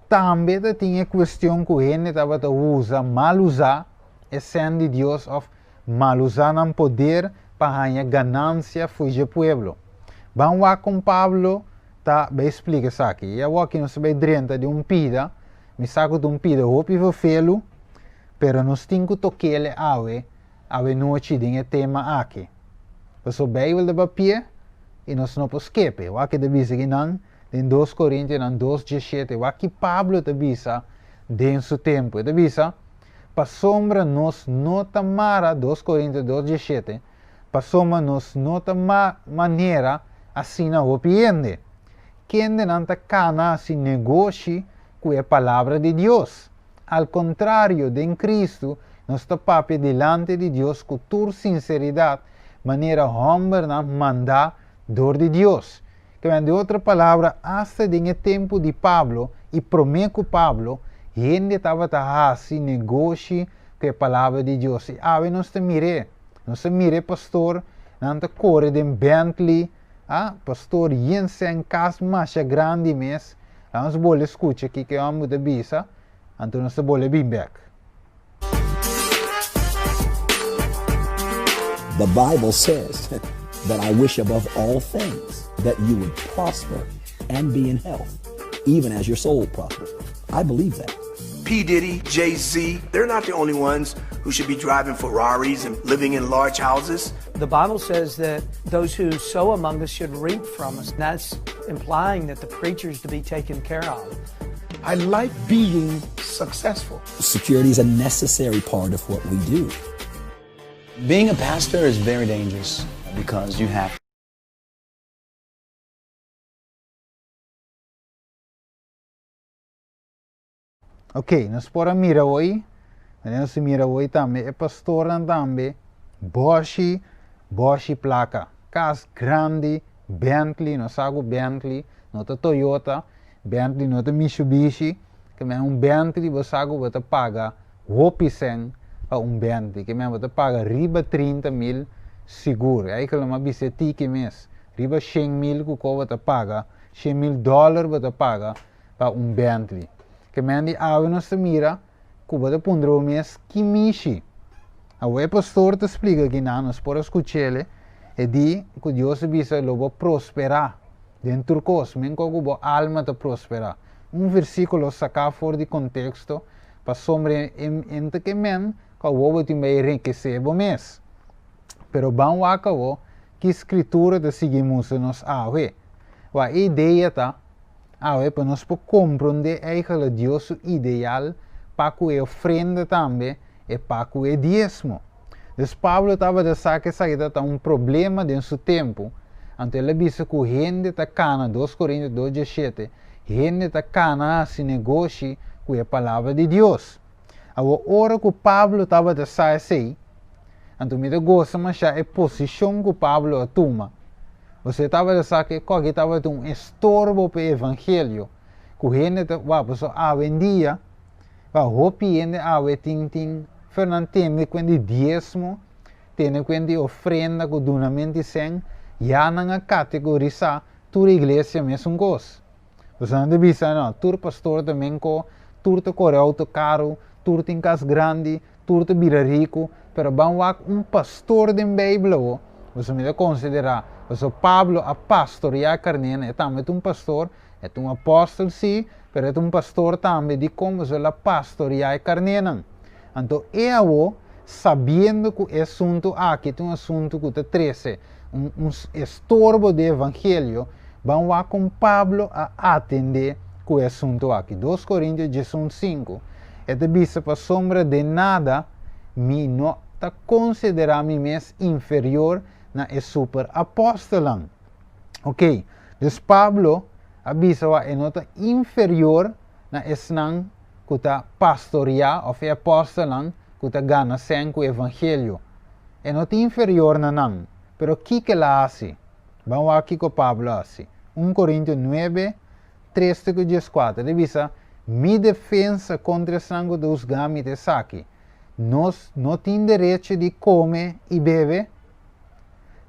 tambe ta tin e kuestion ku hende tabata usa, mal usá e sèn di Dios òf mal usá nan poder pa haña ganansia for dje pueblo. Ban wak kon Pablo ta bai splika esaki. I awor aki nos ta bai drenta den un pida, mi sa ku ta un pida hopi verfelu, pero nos tin ku tok'el awe, awe nochi den e tema aki. Pasobra Beibel ta papia i nos no por skepe. Wak ke ta bisa kinan den dos Korintionan dos diesshete, wak ki Pablo ta bisa den su tempu. E ta bisa, Pasobra nos no ta mara, dos Korintio dos diesshete, pasobra nos no ta ma manera asina hopi hende, kendenan ta kana hasi negoshi ku e palabra di Dios. Al kontrario, den Kristu nos ta papia dilanti di Dios ku tur sinseridat, manera hòmbernan mandá dor di Dios. Ke men, di otro palabra, asta den e tempu di Pablo i promé ku Pablo, hende tabata hasi negoshi ku e palabra di Dios. I awe nos ta mir'é. Nos ta mira e pastor, nan ta kore den Bentley, ah, pastor yen sèn kas masha grandi mes. Laga nos bole skucha kiko e hòmber ta bisa, anto nos ta bole bin bèk. The Bible says that I wish above all things that you would prosper and be in health, even as your soul prospers. I believe that. P. Diddy, Jay Z, they're not the only ones who should be driving Ferraris and living in large houses. The Bible says that those who sow among us should reap from us. That's implying that the preacher's to be taken care of. I like being successful. Security is a necessary part of what we do. Being a pastor is very dangerous because you have Ok, nos por a mira hoy, nos a mira hoy tambe e pastornan tambe, boshi, boshi placa, cas grandi, Bentley, nos sa cu Bentley no ta Toyota, Bentley no ta Mitsubishi, ke men un Bentley bo sa cu bo ta paga hopi cen pa un Bentley, ke men bo ta paga riba 30 mil sigur, eigenlijk lo m'a bisa e tiki mes, riba 100 mil cu ko bo ta paga, 100 mil dollar bo ta paga pa un Bentley. Ke men di awe nos ta mira ku bo ta puntra bo mes ki mishi. Awe e pastor ta splika ki nan nos por a skuch'ele e di ku Dios a bisa lo bo prosperá den tur kos, men ku bo alma ta prosperá. Un versíkulo saká for di konteksto pasobra e e ta ke men ku awor bo tin bai enrikesé bo mes. Pero ban wak awo ki skritura ta sigui mustra nos awe. Wak e idea ta Awe, pa nos por komprondé eigentlik Dios su ideal pa ku e ofrenda tambe e pa ku e diesmo. Dus Pablo tabata sa ku esaki tabata un problema den su tempu, anto el a bisa ku hende ta kana, dos Korintio dos diesshete, hende ta kana hasi negoshi ku e palabra di Dios. Awor, ora ku Pablo tabata sa esei, anto mi ta gosa mashá e posishon ku Pablo a tuma. Pasobra e tabata sa ku e kòki tabata un estorbo pa e evangelio, ku hende ta wak, pasobra awendia, wak, hopi hende awe tin tin fer nan tende kuenta di diesmo, tende kuenta di ofrenda ku dunamento di sèn, ya nan a kategorisá tur iglesia mesun kos. Pasobra nan ta bisa, no, tur pastor ta menko, tur ta kore outo karu, tur tin kas grandi, tur ta bira riku, pero ban wak un pastor den Beibel awo, pasobra mi ta konsiderá, pasobra Pablo a pastoriá karnénan, e tambe ta un pastor, e ta un apòstel sí, pero e ta un pastor tambe, dikon? Pasobra el a pastoriá e karnénan. Anto e awo, sabiendo ku e asuntu aki ta un asuntu ku ta trese un un estorbo den evangelio, ban wak kon Pablo a atendé ku e asuntu aki. Dos Korintio diesun sinku, e ta bisa, Pasobra den nada mi no ta konsiderá mi mes inferior na e super apòstelnan. Oké, dus Pablo a bisa wak e no ta inferior na esnan ku ta pastoriá òf e apòstelnan ku ta gana sèn ku evangelio. E no ta inferior na nan. Pero kiko el a hasi? Ban wak kiko Pablo a hasi. Un Korintio nuebe, tres te ku dieskuater, e ta bisa, Mi defensa kontra esnan ku ta husgá mi ta esaki, Nos no tin derecho di kome i bebe?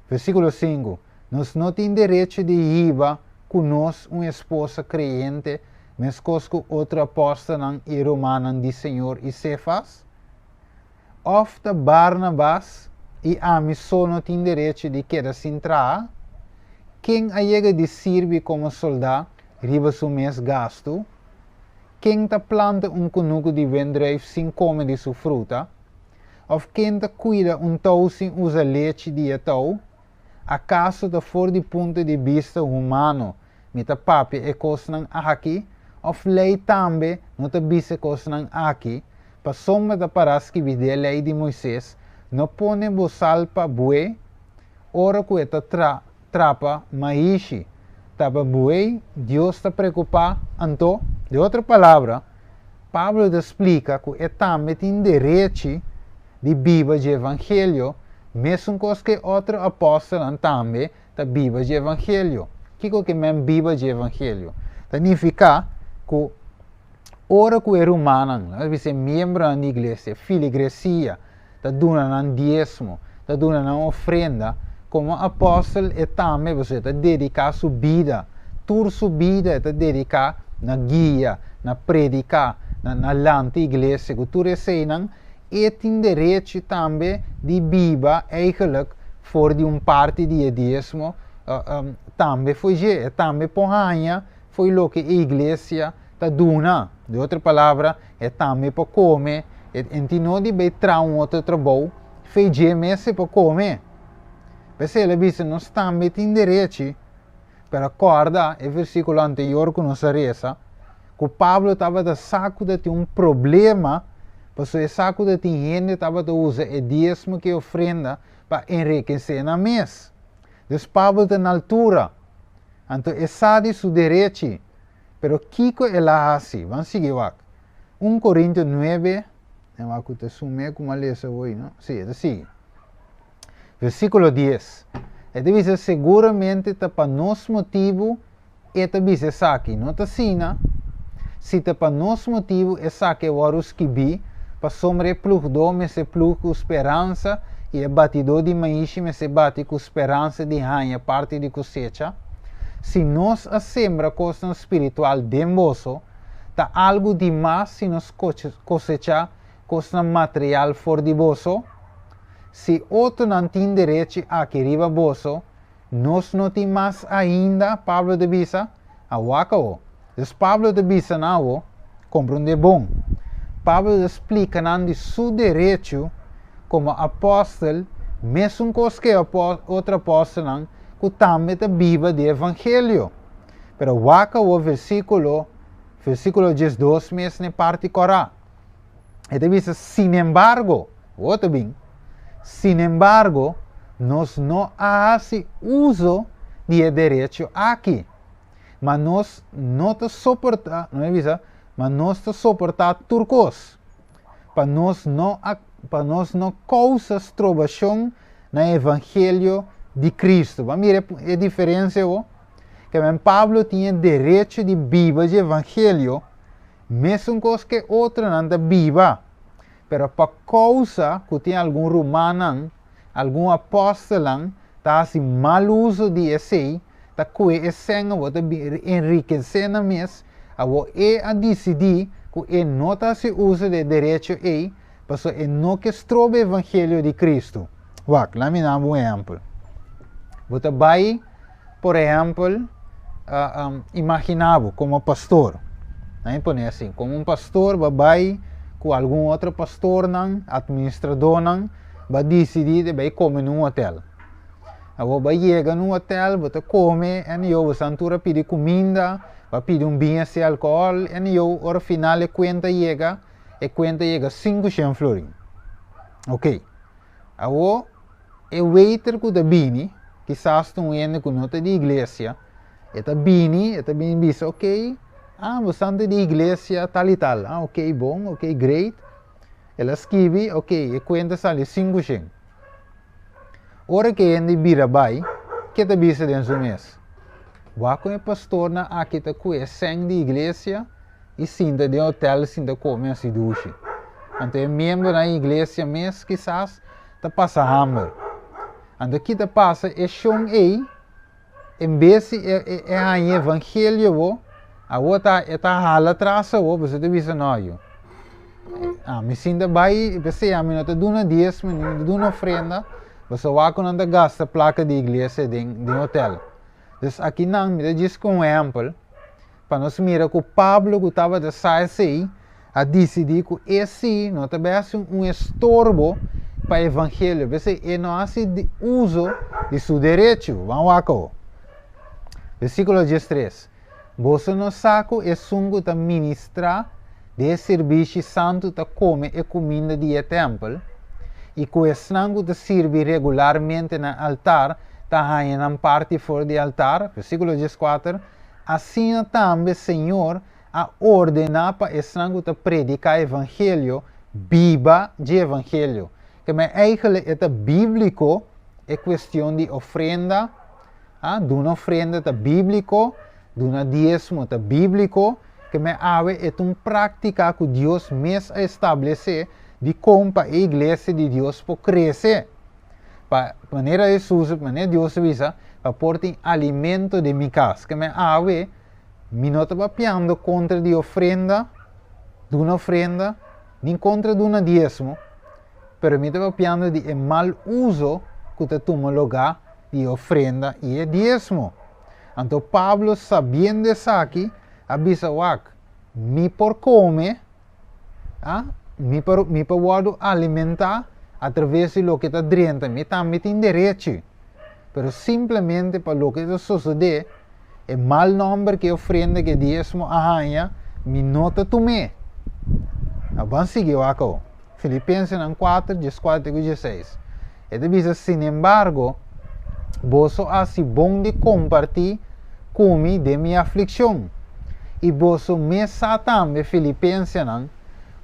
Versíkulo 5, Nos no tin derecho di hiba ku nos un esposa kreyente, meskos ku otro apòstelnan i rumannan di Señor i Sefas? Òf ta Barnabas i ami so no tin derecho di keda sin traha? Ken a yega di sirbi komo soldá riba su mes gastu? Ken ta planta un kunuku di wendruif sin kome di su fruta? Òf ken ta kuida un tou sin usa lechi di e tou? Akaso ta for di punto di bista humano mi ta papia e kosnan aki? Òf lei tambe no ta bisa e kosnan aki? Pasobra ta pará skibí den e lei di Moises, No pone bosal pa buey ora ku e ta trapa maishi. Ta pa buey Dios ta preokupá anto? Den otro palabra, Pablo ta splika ku e tambe tin derechi di biba dje evangelio, mesun kos ku e otro apòstelnan tambe ta biba dje evangelio. Kiko ke men biba dje evangelio? Ta nifiká ku ora ku e rumannan, laga bisa e miembronan di iglesia, filigresia, ta duna nan diesmo, ta duna nan ofrenda, komo apòstel e tambe, pasobra e ta dediká su bida, tur su bida e ta dediká na guia, na prediká, na na lanta iglesia, ku tur eseinan e tin derechi tambe di biba eigenlijk for di un parti di e diesmo tambe for dje, e tambe por haña fo'i loke e iglesia ta duna. Di otro palabra, e tambe por kome, e tin no di bai traha un otro trabou, fo'i dje mes e por kome. P'esei el a bisa, nos tambe tin derechi, pero kòrda e versíkulo anterior ku nos a resa, ku Pablo tabata sa ku ta tin un problema, pasobra e sa ku ta tin hende tabata usa e diesmo ku e ofrenda pa enrikesé nan mes. Dus Pablo ta na altura. Anto e sa di su derechi. Pero kiko el a hasi? Ban sigui wak. 1 Korintio 9, e wak ku ta sum'é ku m'a lesa hoy, no? Sí, e ta sigui. Versíkulo 10. E ta bisa, Seguramente ta pa nos motibu e ta bisa esaki, no ta asina? Si ta pa nos motibu esaki a wòrdu skibí, pasobra e plugdó mester plug ku speransa i e batidó di maishi mester bati ku speransa di haña parti di kosecha. Si nos a sembra kosnan spiritual den boso, ta algu di mas si nos kosechá kosnan material for di boso? Si otronan tin derechi aki riba boso, Nos no tin mas ainda, Pablo ta bisa, a wak awo. Dus Pablo ta bisa nan awo, komprondé bon. Pablo ta splika nan di su derecho komo apòstel, mesun kos ku e otro apòstelnan ku tambe ta biba di evangelio. Pero wak awo versíkulo, versíkulo 12 mes na e parti kòrá. E ta bisa, Sinembargo, bo ta bin, sinembargo, nos no a hasi uso di e derecho aki, ma nos no ta soportá, no e bisa, ma nos ta soportá tur kos, pa nos no a, pa nos no kousa strobashon na e evangelio di Cristo. Bo a mira e diferensia awor? Ke men Pablo tin e derecho di biba dje evangelio, Mesun kos ku e otronan ta biba, pero pa kousa ku tin algun rumannan, algun apòstelnan ta hasi mal uso di esei, ta kue e sèn awor ta bin enrikesé nan mes, awor e a disidí ku e no ta hasi uso di e derecho ei, pasobra e no ke stroba e evangelio di Kristu. Wak, laat mi daba un ehèmpel. Bo ta bai, por ehèmpel, imaginá bo komo pastor. Laat mi pone asin, komo un pastor bo a bai ku algun otro pastornan, atministradónan, bo a disidí di bai kome na un hotèl. Awor bo a yega na un hotèl, bo ta kome, en yo bo san tur a pidi kuminda, bo a pidi un biña sin alkohòl, en yo ora final e kuenta yega, e kuenta yega 500 florin. Ok. Awor, e waiter ku ta bini, kisas ta un hende ku no ta di iglesia, e ta bini, e ta bini bisa, ok, ah, bo san ta di iglesia tal i tal, ah, ok, bon, ok, great. El a skibi, ok, e kuenta sali 500. Ora ku e hende bira bai, ke ta bisa den su mes? Wak kon e pastornan aki ta ku e sèn di iglesia i sinta den hotel sinta kome hasi dushi. Anto e miembronan di iglesia mes kisas ta pasa hamber. Anto ki ta pasa e shon ei en bes di e e haña evangelio bo, awor ta e ta hala atras awor pasobra e ta bisa no yu. Ami sin ta bai p'esei ami no ta duna diesmo ni no ta duna ofrenda pasobra wak ku nan ta gasta plaka di iglesia den den hotel. Dus akinan mi ta djis ku un ehèmpel pa nos mira ku Pablo ku tabata sa esei a disidí ku e sí no ta bai hasi un estorbo pa evangelio, p'esei e no hasi uso di su derecho. Ban wak awo. Versíkulo diestres, Boso no sa ku esun ku ta ministrá den e sirbishi santu ta kome e kuminda di e tèmpel, i ku esnan ku ta sirbi regularmente na altar ta haña nan parti for di altar? Versíkulo dieskuater, Asina tambe Señor a ordená pa esnan ku ta prediká evangelio biba dje evangelio. Ke men eigenlijk e ta bíbliko e kuestion di ofrenda, a duna ofrenda ta bíbliko, duna diesmo ta bíbliko, ke men awe e ta un práktika ku Dios mes a establesé dikon pa e iglesia di Dios por krese. Pa manera Hesus, manera Dios a bisa, pa por tin alimento den mi kas. Ke men awe Mi no ta papiando kontra di ofrenda, duna ofrenda, ni kontra duna diesmo, pero mi ta papiando di e mal uso ku ta tuma lugá di e ofrenda i e diesmo. Anto Pablo, sabiendo esaki, a bisa, Wak, mi por kome, a, mi por, mi por wòrdu alimentá atraves di loke ta drenta, mi tambe tin derechi, pero simplemente pa loke ta sosodé, E mal nòmber ku e ofrenda ku e diesmo a haña, mi no ta tum'é. A Ban sigui wak awo. Filipensenan kuater, dieskuater te ku dieseis. E ta bisa, Sinembargo, boso a hasi bon di kompartí ku mi den mi aflikshon. I boso mes sa tambe, filipensenan,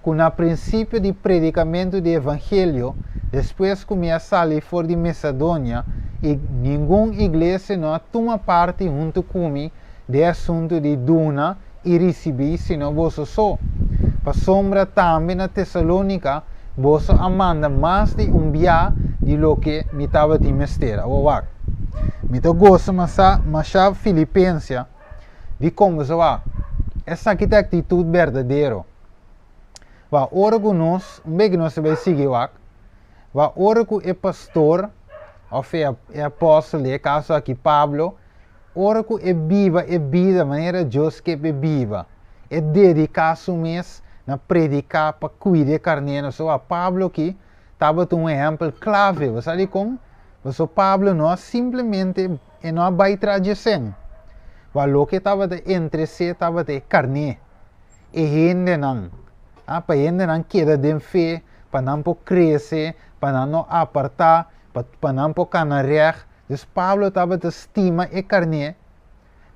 ku na prinsipio di predikamentu di evangelio, despues ku mi a sali for di Mesadonia, i ningun iglesia no a tuma parti huntu ku mi den e asuntu di duna i risibí, sino boso so. Pasobra tambe na Tesalónika boso a manda mas di un bia di loke mi tabatin mester. Awor wak, mi ta gosa masá mashá Filipensia di kon boso wak. Esaki ta e aktitut berdadero. Wak, ora ku nos, un bes ku nos ta bai sigui wak, wak ora ku e pastor òf e e apòstel, den e kaso aki Pablo, ora ku e biba e bida manera Dios ke p'e biba, e dediká su mes na prediká pa kuida e karnénan. So wak, Pablo aki tabata un ehèmpel klave. Bo sa dikon? Pasobra Pablo no a simplemente e no a bai tras dje sèn. Wak, loke e tabata interes'é tabata e karné. e hendenan, a pa e hendenan keda den fe, pa nan por krese, pa nan no apartá, pa pa nan por kana règt. Dus Pablo tabata stima e karné,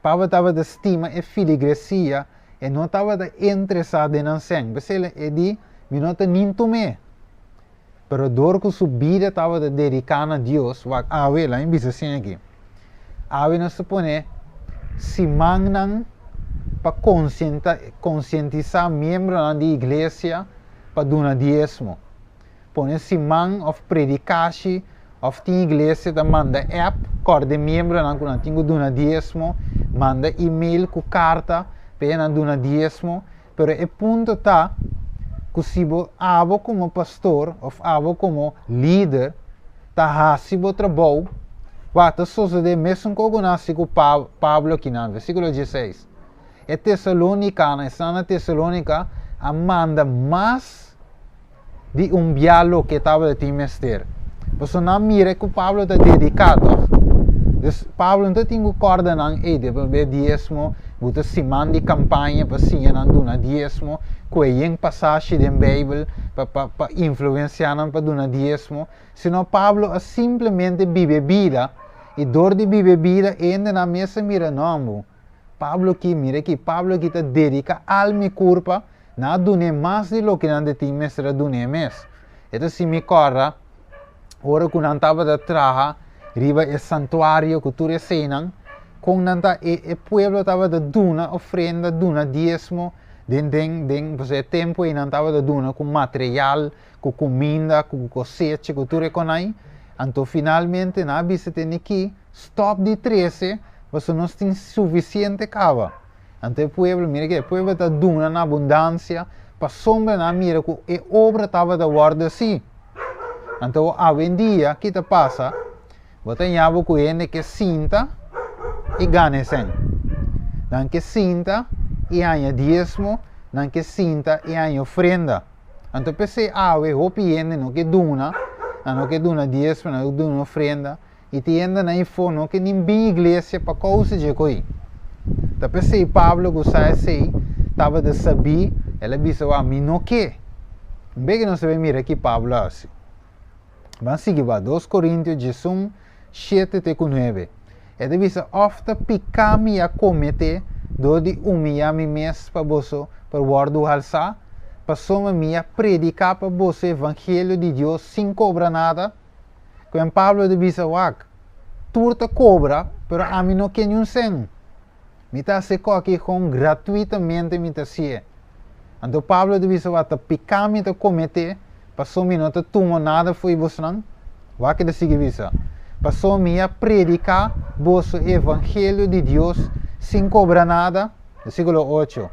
Pablo tabata stima e filigresia, e no tabata interesá den nan sèn. P'esei e di, Mi no ta nin tum'é. Pero dor ku su bida tabata dediká na Dios, wak awe, laat mi bisa asina aki, awe nos ta pone simannan pa konsientisá miembronan di iglesia pa duna diesmo. Pone siman òf predikashi òf tin iglesia ta manda app kòrda e miembronan ku nan tin ku duna diesmo, manda email ku karta pa e nan duna diesmo. Pero e punto ta ku si bo abo komo pastor òf abo komo lider ta hasi bo trabou, wak ta sosodé mesun kos ku nan hasi ku Pablo akinan, versíkulo dieseis. E tesalonikanan, esnan na Tesalónika a manda mas di un bia loke tabata tin mester. Pasobra nan mira ku Pablo ta dediká tòg. Dus Pablo no ta tin ku kòrda nan, ey, debe be diesmo, bo ta siman di kampaña pa siña nan duna diesmo, ku e yen pasashi den Beibel pa pa pa influensiá nan pa duna diesmo. Sino Pablo a simplemente biba e bida, i dor di biba e bida e hendenan mes a mira, no, bo, Pablo aki, mira aki, Pablo aki ta dediká alma i kurpa Nan a dun'é mas di loke nan de tin mester a dun'é mes. E ta si mi kòrda ora ku nan tabata traha riba e santuario ku tur eseinan, kon nan ta e e pueblo tabata duna ofrenda, duna diesmo. Den den den pasobra e tempu ei nan tabata duna ku material, ku kuminda, ku kosecha, ku tur e konai. Anto finalmente nan a bisa tene ki stòp di trese pasobra nos tin sufisiente kaba. Anto e pueblo, mira ke e pueblo ta duna na abundansia pasobra nan a mira ku e obra tabata wòrdu hasi. Anto awendia ki ta pasa? Bo ta ña bo ku hende ke sinta i gana e sèn. Nan ke sinta i haña diesmo, nan ke sinta i haña ofrenda. Anto p'esei awe hopi hende no ke duna, nan no ke duna diesmo, nan no ke duna ofrenda, i tin hende nan ifo no ke nin bin iglesia pa kousa dje koi. Ta p'esei Pablo ku sa esei tabata sabí, el a bisa, Wak, mi no ke. Un bes ke nos ta bai mira ki Pablo a hasi. Ban sigui ba 2 Korintio 11, 7 te ku 9. E ta bisa, Òf ta piká mi a kometé dor di umiyá mi mes pa boso por wòrdu halsá, pasobra mi a prediká pa boso e evangelio di Dios sin kobra nada? Kuen Pablo ta bisa, Wak, tur ta kobra, pero ami no ke niun sèn. Mi ta hasi kòki kon gratuitamente mi ta hasié. Anto Pablo ta bisa, Wak, ta piká mi ta kometé, paso mi no ta tuma nada fo'i bosnan? Wak e ta sigui bisa, Paso mi a prediká boso e evangelio di Dios sin kobra nada. Versíkulo 8,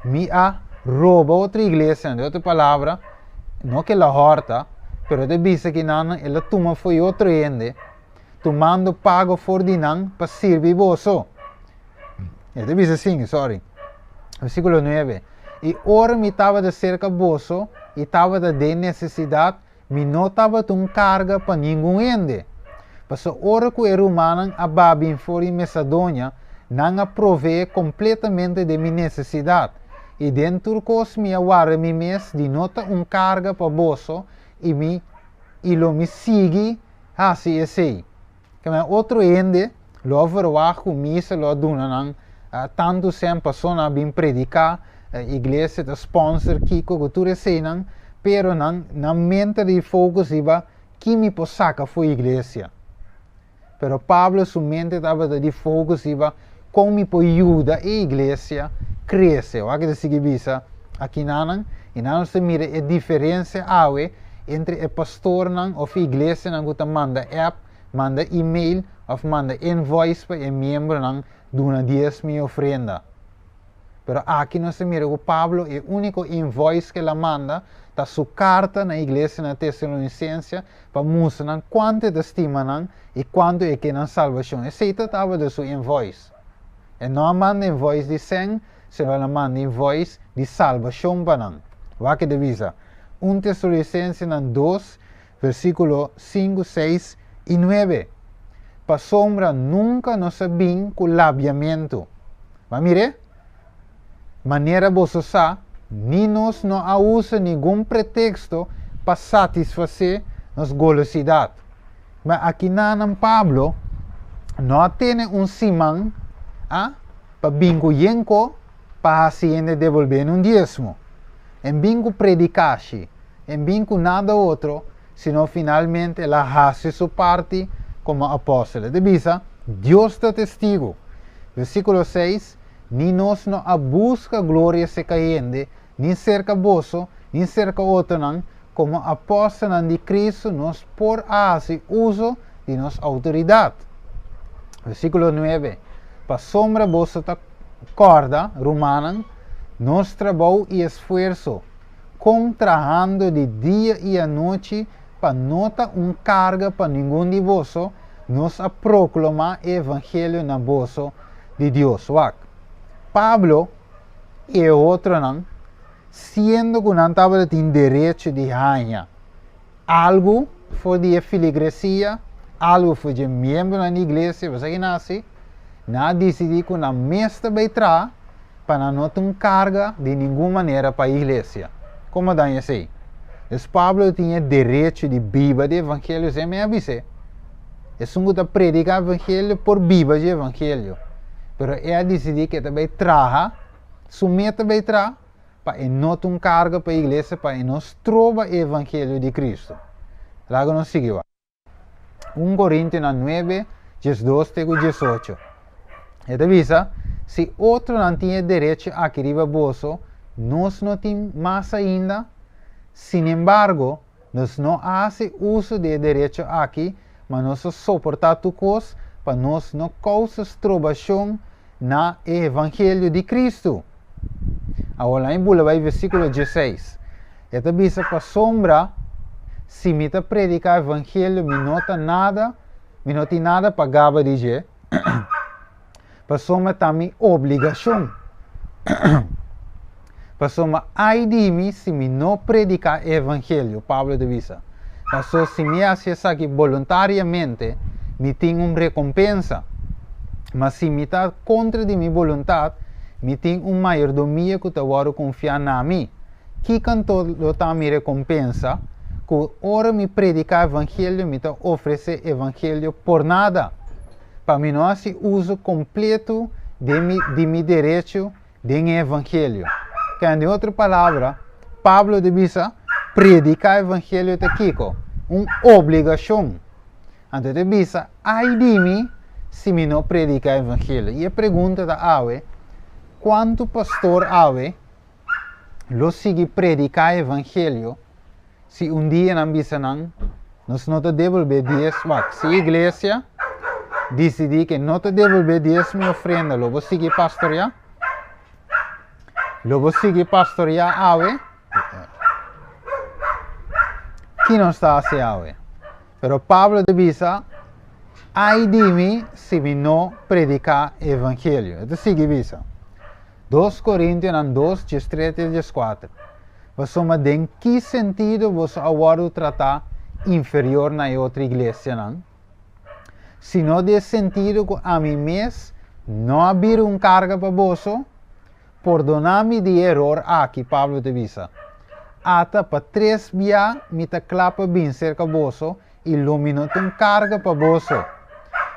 Mi a roba otro iglesianan, den otro palabra, no ku el a hòrta, pero ta bisa ku nan el a tuma fo'i otro hende, tumando pago for di nan pa sirbi boso. E ta bisa asin, sorry. Versíkulo 9, I ora mi tabata serka boso i tabata den nesesidat, mi no tabata un karga pa ningun hende. Pasobra ora ku e rumannan a ba bin for di Mesadonia, nan a proveé kompletamente den mi nesesidat. I den tur kos mi a warda mi mes di no ta un karga pa boso, i mi i lo mi sigui hasi esei. Keme otro hende lo a verwagt ku misa lo a duna nan tantu sèn paso nan a bin prediká, iglesia ta sponsor kiko ku tur eseinan, pero nan nan mente di focus riba ki mi por saka for iglesia. Pero Pablo su mente tabata di focus riba kon mi por yuda e iglesia krese. Wak e ta sigui bisa akinanan, i nan nos ta mira e diferensia awe entre e pastornan òf iglesianan ku ta manda app, manda email òf manda invoice pa e miembronan duna diesmo i ofrenda. Pero aki nos ta mira ku Pablo e úniko invoice ku el a manda ta su karta na iglesia na Tesalonisensia pa mustra nan kuantu e ta stima nan i kuantu e ke nan salbashon. Esei ta tabata su invoice. E no a manda invoice di sèn, sino el a manda invoice di salbashon pa nan. Wak e ta bisa, 1 Tesalonisensenan 2, versíkulo 5, 6 i 9, Pasobra nunka nos a bin ku labiamentu. Bo a mir'é? Manera boso sa, ni nos no a usa ningun preteksto pa satisfasé nos golosidat. Ma akinanan Pablo no a tene un siman a pa bin ku yenko pa hasi hende debolbé un diesmo. En bin ku predikashi, en bin ku nada otro, sino finalmente el a hasi su parti komo apòstel. E ta bisa, Dios ta testigu. Versíkulo 6, Ni nos no a buska gloria serka hende, ni serka boso, ni serka otronan, komo apòstelnan di Kristu nos por a hasi uso di nos outoridat. Versíkulo 9, Pasobra boso ta kòrda, rumannan, nos trabou i esfuerso, kon trahando di dia i anochi pa no ta un karga pa ningun di boso, nos a proklamá e evangelio na boso di Dios. Wak, Pablo i e otronan, siendo ku nan tabata tin derecho di haña algu for di e filigresia, algu for dje miembronan di iglesia, bo sa ki nan hasi? Nan a disidí ku nan mes ta bai traha pa nan no ta un karga di ningun manera pa iglesia. Komo daña esei? Dus Pablo tin e derecho di biba di evangelio, esei mi a bis'é. Esun ku ta prediká evangelio por biba dje evangelio, pero e a disidí ku e ta bai traha, su meta bai traha pa e no ta un karga pa iglesia, pa e no stroba e evangelio di Kristu. Laga nos sigui wak. 1 Korintionan 9, 12 te ku 18. E ta bisa, Si otronan tin e derecho aki riba boso, Nos no tin mas ainda? Sinembargo, nos no a hasi uso di e derecho aki, ma nos a soportá tur kos pa nos no kousa strobashon na e evangelio di Kristu. Awor laña bula bai versíkulo dieseis. E ta bisa, Pasobra si mi ta prediká evangelio mi no ta nada, mi no tin nada pa gaba di dje, pasobra ta mi obligashon. Pasobra ai di mi si mi no prediká e evangelio, Pablo ta bisa. Paso si mi hasi esaki boluntariamente, mi tin un rekompensa. Ma si mi ta kontra di mi boluntat, mi tin un mayordomia ku ta wòrdu konfiá na mi. Kiko anto lo ta mi rekompensa? Ku ora mi prediká evangelio, mi ta ofresé evangelio por nada, pa mi no hasi uso kompletu di mi di mi derecho den e evangelio. Kende otro palabra, Pablo ta bisa, prediká evangelio ta kiko? Un obligashon. Anto e ta bisa, Ai di mi si mi no prediká evangelio. I e pregunta ta awe, kuantu pastor awe lo sigui prediká evangelio si un dia nan bisa nan, nos no ta debolbé dies, wak, si iglesia disidí ke no ta debolbé diesmo i ofrenda, lo bo sigui pastoriá? Lo bo sigui pastoriá awe? Ki nos ta hasi awe? Pero Pablo ta bisa, Ai di mi si mi no prediká evangelio. E ta sigui bisa, Dos Korintionan dos, diestres te dieskuater, Pasobra den ki sentido boso a wòrdu tratá inferior na e otro iglesianan? Sino den e sentido ku ami mes no a bira un karga pa boso? Pordoná mi di e eror aki, Pablo ta bisa. Ata pa tres bia mi ta kla pa bin serka boso i lo mi no ta un karga pa boso,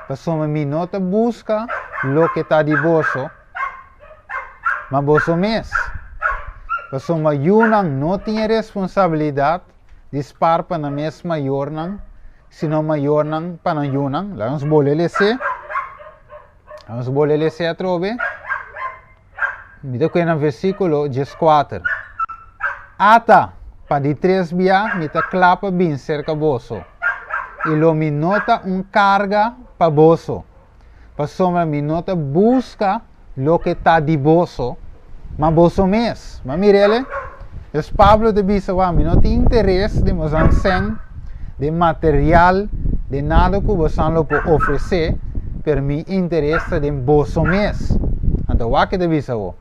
pasobra mi no ta buska loke ta di boso, ma boso mes. Pasobra yunan no tin e responsabilidat di spar pa nan mes mayornan, sino mayornan pa nan yunan. Laga nos bolbe lese. Laga nos bolbe lese atrobe. Mi ta kue na versíkulo dieskuater. Ata, pa di tres bia mi ta kla pa bin serka boso, i lo mi no ta un karga pa boso, pasobra mi no ta buska loke ta di boso, ma boso mes. Bo a mir'el? Dus Pablo ta bisa, Wak, mi no tin interes den bosan sèn, den material, den nada ku bosan lo por ofresé, pero mi interes ta den boso mes. Anto wak e ta bisa bo,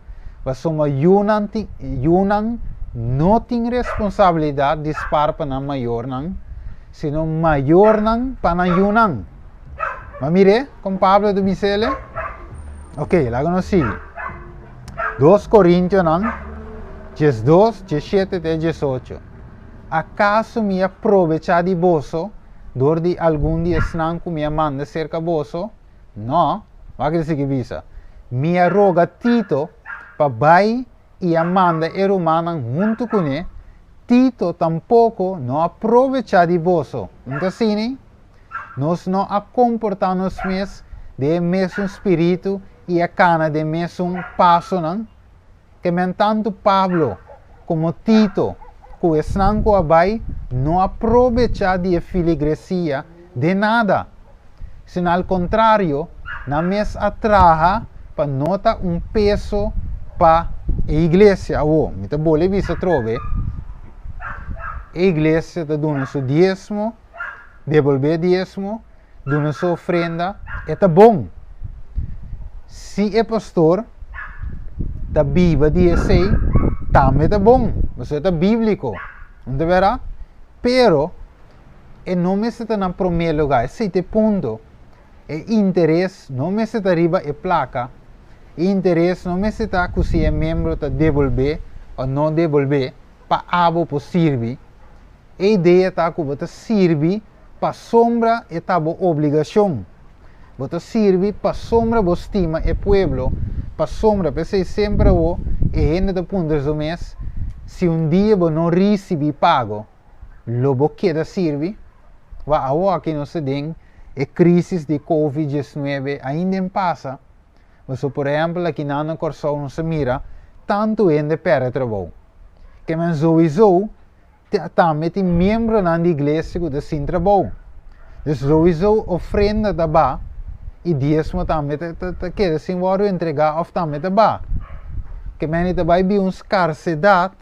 pasobra yunan tin, yunan no tin responsabilidat di spar pa nan mayornan, sino mayornan pa nan yunan. Bo a mir'é kon Pablo ta bisa el? Ok, laga nos sigui. Dos Korintionan diesdos, diesshete te diesocho. Akaso mi a probechá di boso dor di algun di esnan ku mi a manda serka boso? Nò, wak e ta sigui bisa, Mi a roga Tito pa bai i a manda e rumannan huntu kuné, Tito tampoko no a probechá di boso. Un ta asina? Nos no a komportá nos mes den e mesun spiritu i a kana den mesun pasonan? Ke men tantu Pablo komo Tito ku esnan ku a bai no a probechá di e filigresia den nada, sino al kontrario, nan mes a traha pa no ta un peso pa e iglesia. Awor, mi ta bolbe bisa atrobe, e iglesia ta duna su diesmo, debolbé diesmo, duna su ofrenda, e ta bon. Si e pastor ta biba di esei, tambe ta bon, pasobra e ta bíbliko, no ta bèrdat? Pero e no mester ta na promé lugá, esei ta e punto. E interes no mester ta riba e plaka, e interes no mester ta ku si e miembro ta debolbé o no debolbé pa abo por sirbi. E idea ta ku bo ta sirbi pasobra e ta bo obligashon. Bo ta sirbi pasobra bo stima e pueblo, pasobra p'esei semper awor e hende ta puntra su mes, si un dia bo no risibi pago, lo bo keda sirbi? Wak, awor aki nos ta den e krisis di covid diesnuebe ainda en pasa. Pasobra por ehèmpel aki nan na Kòrsou nos a mira. tantu hende pèrdè trabou. Ke men souiso tambe tin miembronan di iglesia ku ta sin trabou. Dus souiso ofrenda ta ba i diesmo tambe ta keda sin wòrdu entregá òf tambe ta ba. Ke men i ta bai bin un skarsedat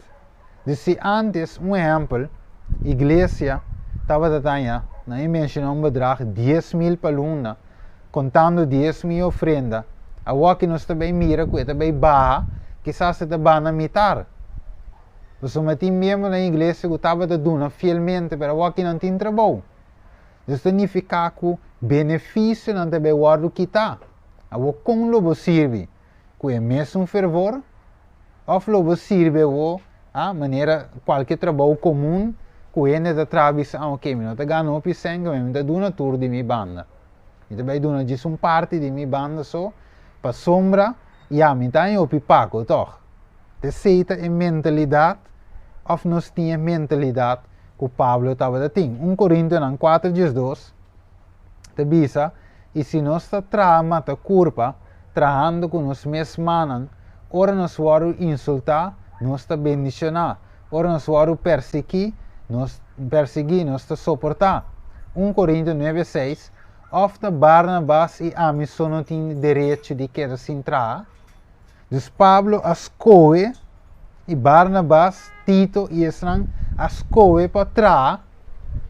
di si ántes, un ehèmpel, iglesia tabata taña, nan a menshoná un bedrag 10,000 pa luna, kontando diesmo i ofrenda, awor ki nos ta bai mira ku e ta bai baha, kisas e ta baha na mitar. Pasobra tin miembronan di iglesia ku tabata duna fielmente, pero awor ki nan tin trabou. Dus ta nifiká ku benefisionan ta bai wòrdu kitá. Awor kon lo bo sirbi? Ku e mesun fervor? Òf lo bo sirbi awor a manera kualke trabou komun ku hende ta traha bisa, ah oke, mi no ta gana hopi sèn, mi ta duna tur di mi banda. Mi ta bai duna djis un parti di mi banda so, pasobra ya mi ta haña hopi pako tòg. Esei ta e mentalidat òf nos tin e mentalidat ku Pablo tabata tin. Un Korintionan kuater 12 ta bisa, I si nos ta traha mata kurpa, trahando ku nos mes mannan, ora nos wòrdu insultá, nos ta bendishoná, ora nos wòrdu persiguí, nos persiguí, nos ta soportá. Un Korintio nuebe seis, Òf ta Barnabas i ami so no tin derecho di keda sin traha? Dus Pablo a skohe i Barnabas, Tito i esnan a skohe pa traha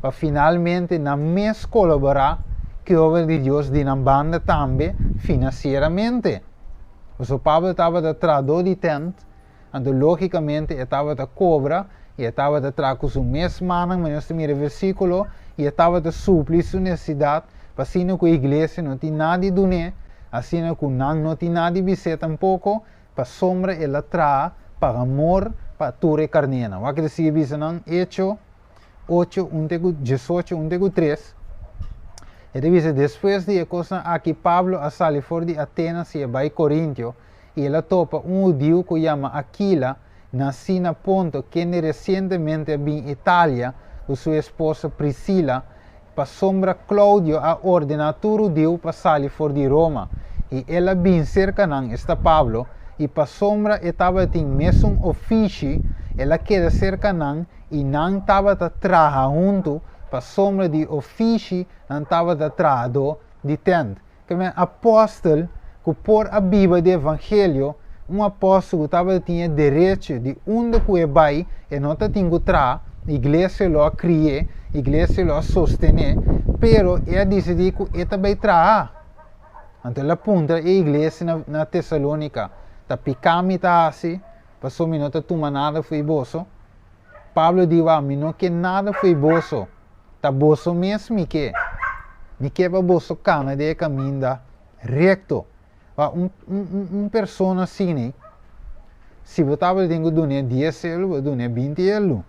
pa finalmente nan mes kolaborá ku e obra di Dios di nan banda tambe finansieramente. Pasobra Pablo tabata trahadó di tènt, anto lógikamente e tabata kobra i e tabata traha ku su mes mannan, manera nos ta mira e versíkulo, i e tabata supli su nesesidat pa asina ku e iglesia no tin nada di dun'é, asina ku nan no tin nada di bis'é tampoko, pasobra el a traha pa amor pa tur e karnénan. Wak ta sigui bisa nan, Echo ocho un te ku diesocho un te ku tres, e ta bisa, Despues di e kosnan aki Pablo a sali for di Atenas i a bai Korintio, i el a topa un hudiu ku yama Akila, nasí na Ponto, kende resientemente a bin Italia ku su esposa Prisila, pasobra Klaudio a ordená tur hudiu pa sali for di Roma, i el a bin serka nan, esta Pablo, i pasobra e tabatin mesun ofishi, el a keda serka nan, i nan tabata traha huntu, pasobra di ofishi nan tabata trahadó di tènt. Ke men apòstel ku por a biba di evangelio, un apòstel ku tabatin e derecho di unda ku e bai, e no ta tin ku traha, iglesia lo a kri'é, iglesia lo a sostené, pero e a disidí ku e ta bai traha. Anto el a puntra e iglesia na na Tesalónika, Ta piká mi ta hasi, pasobra mi no ta tuma nada fo'i boso? Pablo di, Wak, mi no ke nada fo'i boso, ta boso mes mi ke. Mi ke pa boso kana den e kaminda rekto. Wak, un, un, un, un persona asina, si bo tabata tin ku dun'é dies elu, bo dun'é 20 elu.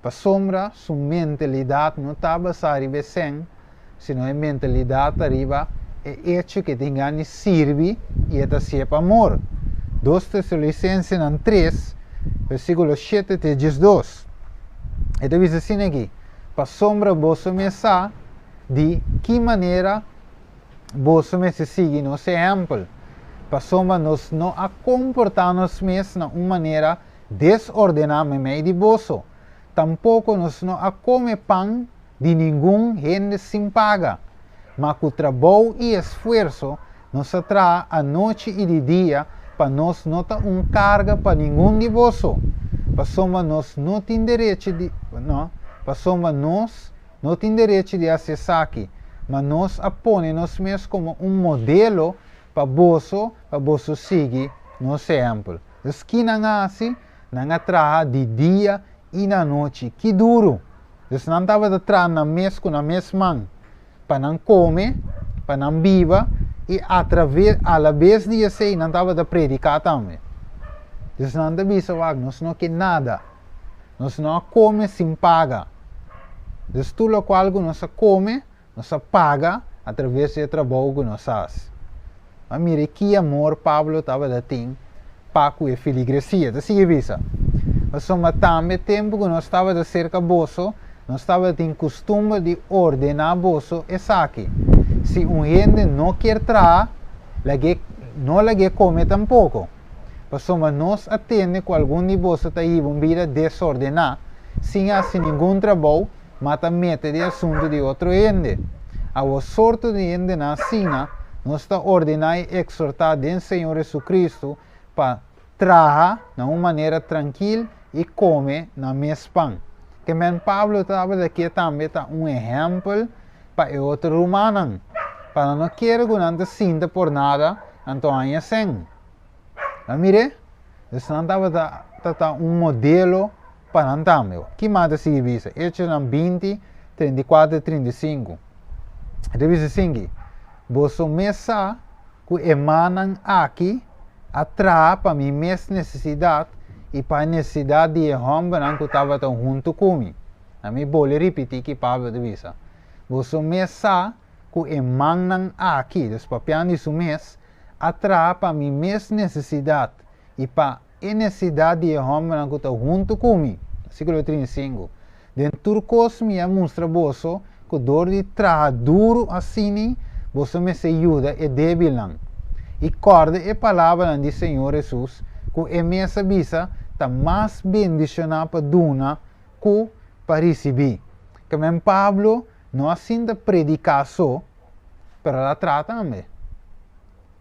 Pasobra su mentalidat no ta basá riba e sèn, sino e mentalidat ta riba e echo ku e tin gana di sirbi i e ta hasié pa amor. Dos Tesalonisensenan tres, versíkulo shete te 12. E ta bisa asina aki, Pasobra boso mes sa di ki manera boso mester sigui nos ehèmpel, pasobra nos no a komportá nos mes na un manera desordená meimei di boso, tampoko nos no a kome pan di ningun hende sin paga, ma ku trabou i esfuerso nos a traha anochi i di dia pa nos no ta un karga pa ningun di boso, pasobra nos no tin derechi di, no, pasobra nos no tin derechi di hasi esaki, ma nos a pone nos mes komo un modelo pa boso, pa boso sigui nos ehèmpel. Dus ki nan a hasi? Nan a traha di dia i na anochi. Ki duru! Dus nan tabata traha nan mes ku nan mes man pa nan kome, pa nan biba i atraves, alabes di esei nan tabata prediká tambe. Dus nan ta bisa wak, nos no ke nada. Nos no a kome sin paga. Dus tur lokual ku nos a kome, Nos a paga atraves di e trabou ku nos hasi. Ma mira ki amor Pablo tabata tin pa ku e filigresia. Ta sigui bisa, Pasobra tambe tempu ku nos tabata serka boso, nos tabatin kustumber di ordená boso esaki, Si un hende no kier traha, lag'é no lag'é kome tampoko. Pasobra nos a tende ku algun di boso ta hiba un bida desordená, sin hasi ningun trabou, ma ta mete den asuntu di otro hende. Awor sorto di hendenan asina nos ta ordená i eksortá den Señor Hesukristu pa traha na un manera trankil i kome nan mes pan. Ke men Pablo tabata ke tambe ta un ehèmpel pa e otro rumannan, pa nan no kere ku nan ta sinta por nada anto haña sèn. Nan mir'é? Dus nan tabata ta ta un modelo pa nan tambe. Ki mas ta sigui bisa? Echonan 20, 34, 35. E ta bisa sinki, Boso mes sa ku e mannan aki a traha pa mi mes nesesidat i pa e nesesidat di e hòmbernan ku tabata huntu ku mi. Na mi bole ripití ki Pablo ta bisa, Boso mes sa ku e mannan aki, dus papiando di su mes, a traha pa mi mes nesesidat i pa e nesesidat di e hòmbernan ku ta huntu ku mi. Versíkulo 35, Den tur kos mi a mustra boso ku dor di traha duru asini boso mester yuda e débilnan. I kòrda e palabranan di Señor Hesus ku e mes a bisa ta mas bendishoná pa duna ku pa risibí. Kemèn Pablo no a sinta prediká so, pero el a traha tambe.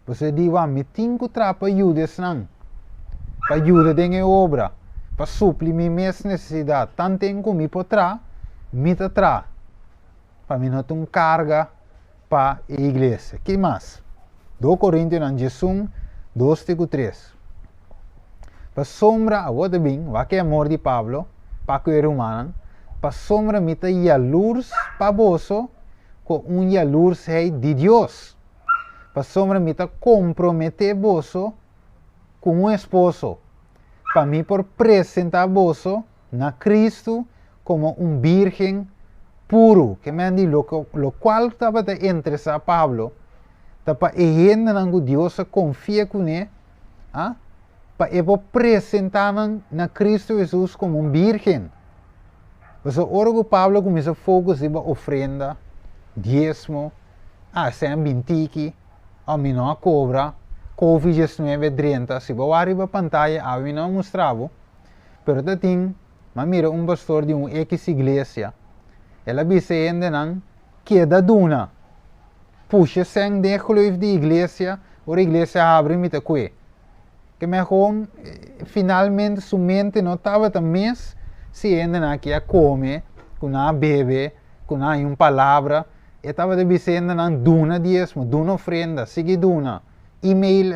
Boso di, Wak, mi tin ku traha pa yuda esnan, pa yuda den e obra, pa supli mi mes nesesidat. Tanten ku mi por traha, mi ta traha, pa mi no ta un karga pa e iglesia. Ki mas? 2 Korintionan 11, 2 te ku 3. Pasobra, awor ta bin, wak e amor di Pablo pa ku e rumannan, pasobra mi ta yalurs pa boso ku un yalursheid di Dios. Pasobra mi ta komprometé boso ku un esposo, pa mi por presentá boso na Kristu komo un bírgen puru. Ke men di lokual tabata interesá Pablo ta pa e hendenan ku Dios a konfia kuné, a pa e por presentá nan na Kristu Hesus komo un bírgen. Pasobra ora ku Pablo kuminsá focus riba ofrenda, diesmo, ah, esei a bin tiki, oh, mi no a kobra, Covid 19 drenta, si bo wak riba pantaya awe mi no a mustra bo, pero ta tin, mi a mira un pastor di un X iglesia, el a bisa e hendenan, keda duna, pusha sèn den e gleuf di iglesia, ora iglesia habri mi ta kue. Ke mehor finalmente su mente no tabata mes si e hendenan aki a kome, ku nan a bebe, ku nan a haña un palabra, e tabata bisa e hendenan duna diesmo, duna ofrenda, sigui duna, email,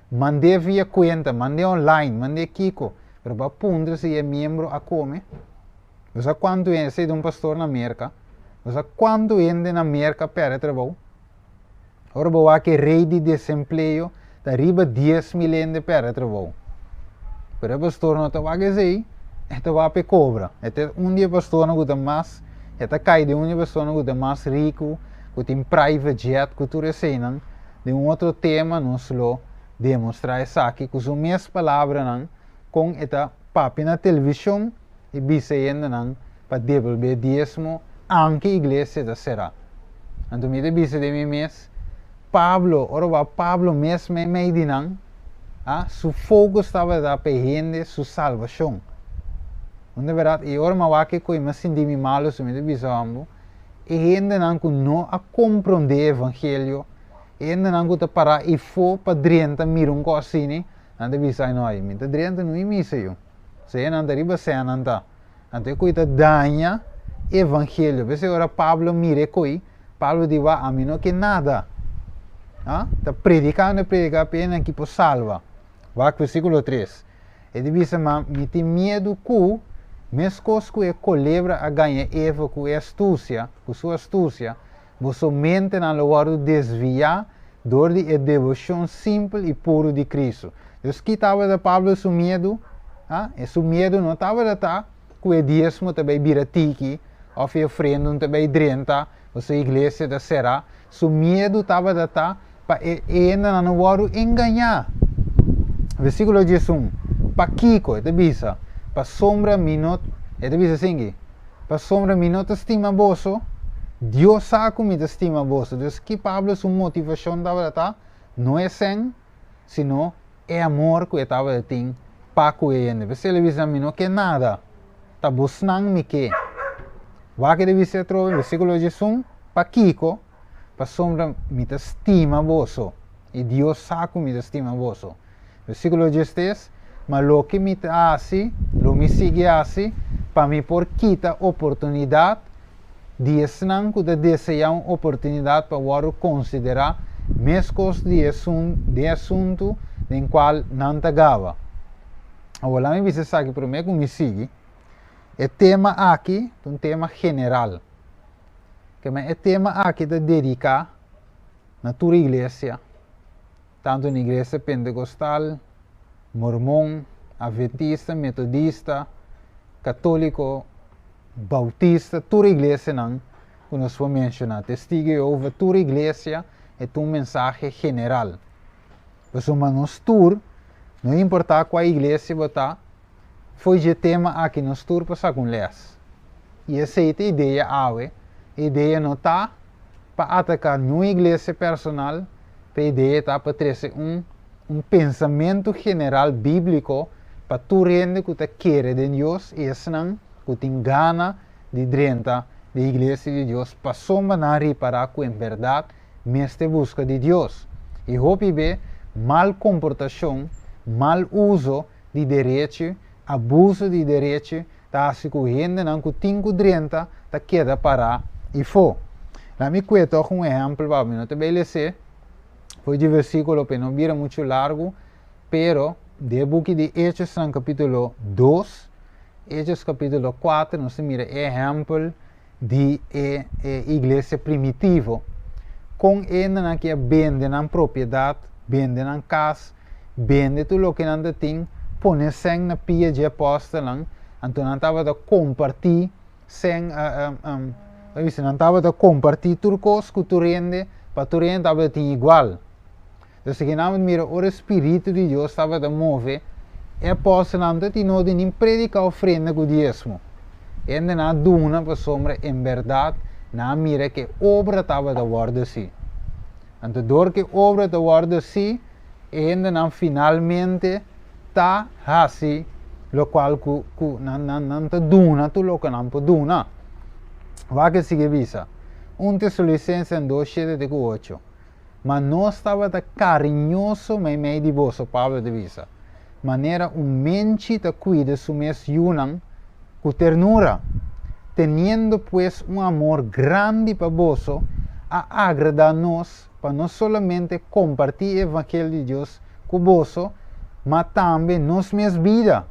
mand'é via kuenta, mand'é online, mand'é kiko, pero bo a puntra si e miembro a kome. Bo sa kuantu hende, esei ta un pastor na Merka, bo sa kuantu hende na Merka pèrdè trabou? Ora bo wak e rei di desempleo ta riba 10.000 hende pèrdè trabou. Pero e pastor no ta wak esei, e ta wak pa e kobra. E ta un di e pastornan ku ta mas, e ta kai den un di e pastornan ku ta mas riku, ku tin private jet, ku tur eseinan. Den un otro tema nos lo demostrá esaki ku su mes palabranan kon e ta papia na televishon i bisa e hendenan pa debolbé diesmo anke iglesia ta será. Anto mi ta bisa den mi mes, Pablo, ora wak Pablo mes meimei di nan, a, su focus tabata pa e hende su salbashon. Unda bèrdat, i ora mi a wak e koe mi a sinti mi malu, so mi ta bisa ambo, e hendenan ku no a komprondé e evangelio, e hendenan ku ta pará ifó pa drenta mira un kos asini, nan ta bisa, ai no, ai, mi ta drenta no i misa yu. Sea nan ta riba sea nan ta. Anto e koe ta daña evangelio. P'esei ora Pablo mira e koe, Pablo di, Wak, ami no ke nada. Ah, ta predikando e predika pa esnan ki por salba. Wak versíkulo 3. E di bisa, Ma mi tin miedu ku, meskos ku e kolebra a gaña Eva ku e astusia, ku su astusia, boso mentenan lo wòrdu desviá dor di e deboshon simpel i puru di Kristu. Dus ki tabata Pablo su miedu? Ha? E su miedu no tabata ta ku e diesmo ta bai bira tiki òf e ofrenda no ta bai drenta òf su iglesia ta será. Su miedu tabata ta pa e hendenan no wòrdu engañá. Versíkulo 11, Pakiko? E ta bisa, Pasobra mi no, e ta bisa asinki, Pasobra mi no ta stima boso, Dios sa ku mi ta stima boso. Dus ki Pablo su motivashon tabata ta? No e sèn, sino. E amor ku e tabatin pa ku e hende. P'esei el a bisa, Mi no ke nada, ta bosnan mi ke. Wak e ta bisa atrobe, versíkulo 11, Pakiko? Pasobra mi ta stima boso, i Dios sa ku mi ta stima boso. Versíkulo 13, Ma loke mi ta hasi, lo mi sigui hasi, pa mi por kita oportunidat di esnan ku ta deseá un oportunidat pa wòrdu konsiderá meskos di esun di e asuntu den kual nan ta gaba. Awor laat mi bisa esaki promé ku mi sigui. E tema aki ta un tema general. Keme e tema aki ta dediká na tur iglesia, tantu na iglesia pentekostal, mormon, adventista, metodista, katóliko, Bautista, tur iglesianan ku nos por menshoná, Testigo Jehova, tur iglesia e ta un mensahe general. Pasobra nos tur, no importá kua iglesia bo ta, fo'i dje tema aki nos tur por saka un lès. I esei ta idea awe, e idea no ta pa ataká niun iglesia personal, pero e idea ta pa trese un un pensamentu general bíbliko pa tur hende ku ta kere den Dios i esnan ku tin gana di drenta den iglesia di Dios pasobra nan ripará ku en bèrdat mester buska di Dios. I hopi be mal komportashon, mal uso di derechi, abuso di derechi ta hasi ku hendenan ku tin ku drenta ta keda pará ifó. Laat mi kue tòg un ehèmpel pa mi no ta bai les'é. Fo'i dje versíkulo p'e no bira muchu largu, pero den e buki di Hechosnan kapítulo dos, Hechos kapítulo kuater nos ta mira e ehèmpel di e e iglesia primitivo, kon hendenan ki a bende nan propiedat, bende nan kas, bende tur loke nan ta tin, pone sèn na pia dje apòstelnan, anto nan tabata kompartí Sen, ta bisa nan tabata kompartí tur kos ku tur hende, pa tur hende tabata tin igual. Entonces ki nan mira ora e Spiritu di Dios tabata move, e apòstelnan no ta tin nodi nin prediká ofrenda ku diesmo. Hendenan a duna pasobra en bèrdat nan a mira ku e obra tabata wòrdu hasí. Anto dor ku e obra ta wòrdu hasí, e hendenan finalmente ta hasi lokual ku ku nan nan nan ta duna tur loke nan por duna. Wak e sigui bisa, Un Tesalonicensenan dos shete te ku ocho, Ma nos tabata kariñoso meimei di boso, Pablo ta bisa, manera un menchi ta kuida su mes yunan ku ternura. Teniendo pues un amor grandi pa boso, a agradá nos pa no solamente kompartí e evangelio di Dios ku boso, ma tambe nos mes bida,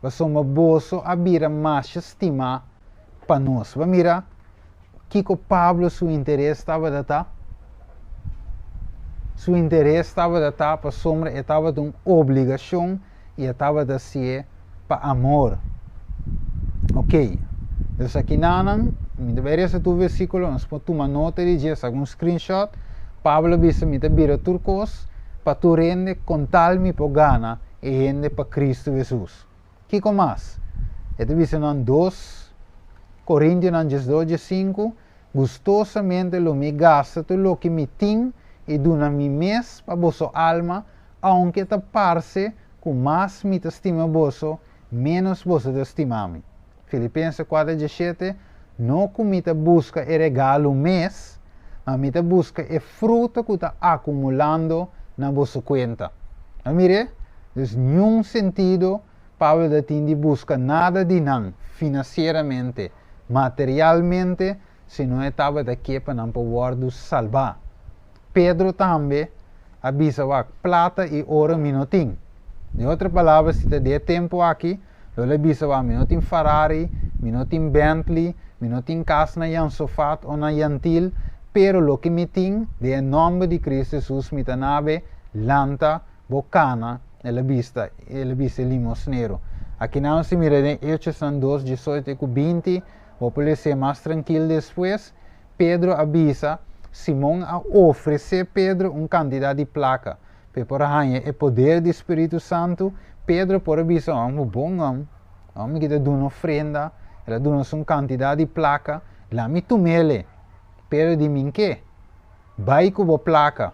pasobra boso a bira masha stimá pa nos. Bo a mira kiko Pablo su interes tabata ta? Su interes tabata ta pasobra e tabata un obligashon i e tabata hasié pa amor. Ok, dus akinanan, mi ta bai resa tur versíkulo, nos por tuma nota di dje, saka un screenshot. Pablo a bisa, Mi ta bira tur kos pa tur hende, kon tal mi por gana e hende pa Kristu Hesus. Kiko mas? E ta bisa nan dos Korintionan 12 15, Gustosamente lo mi gasta tur loke mi tin i duna mi mes pa boso alma, aunke ta parse ku mas mi ta stima boso, ménos boso ta stima mi. Filipense kuater diesshete, No ku mi ta buska e regalo mes, ma mi ta buska e fruta ku ta akumulando na boso kuenta. A mir'é? Dus niun sentido Pablo ta tin di buska nada di nan finansieramente, materialmente, sino e tabata ke pa nan por wòrdu salbá. Pedro tambe a bisa wak, Plata i oro mi no tin. Den otro palabra, si ta di e tempu aki, lo el a bisa wak, mi no tin Ferrari, mi no tin Bentley, mi no tin kas na Jan Sofat o na Jan Til, pero loke mi tin, den e nòmber di Cristo Jesus mi ta nabe, lanta, bo kana, el a bista, el a bisa e limosnero. Akinan nos ta mira den Hechosnan dos, diesocho te ku binti, bo por les'é mas trankil despues, Pedro a bisa, Simon a ofresé Pedro un kantidat di plaka, p'e por a haña e poder di Spiritu Santu. Pedro por a bisa, Hòmber bon, hòm, hòmber ki ta duna ofrenda, el a duna nos un kantidat di plaka, laat mi tum'el. Pedro di, Min ke? Bai ku bo plaka.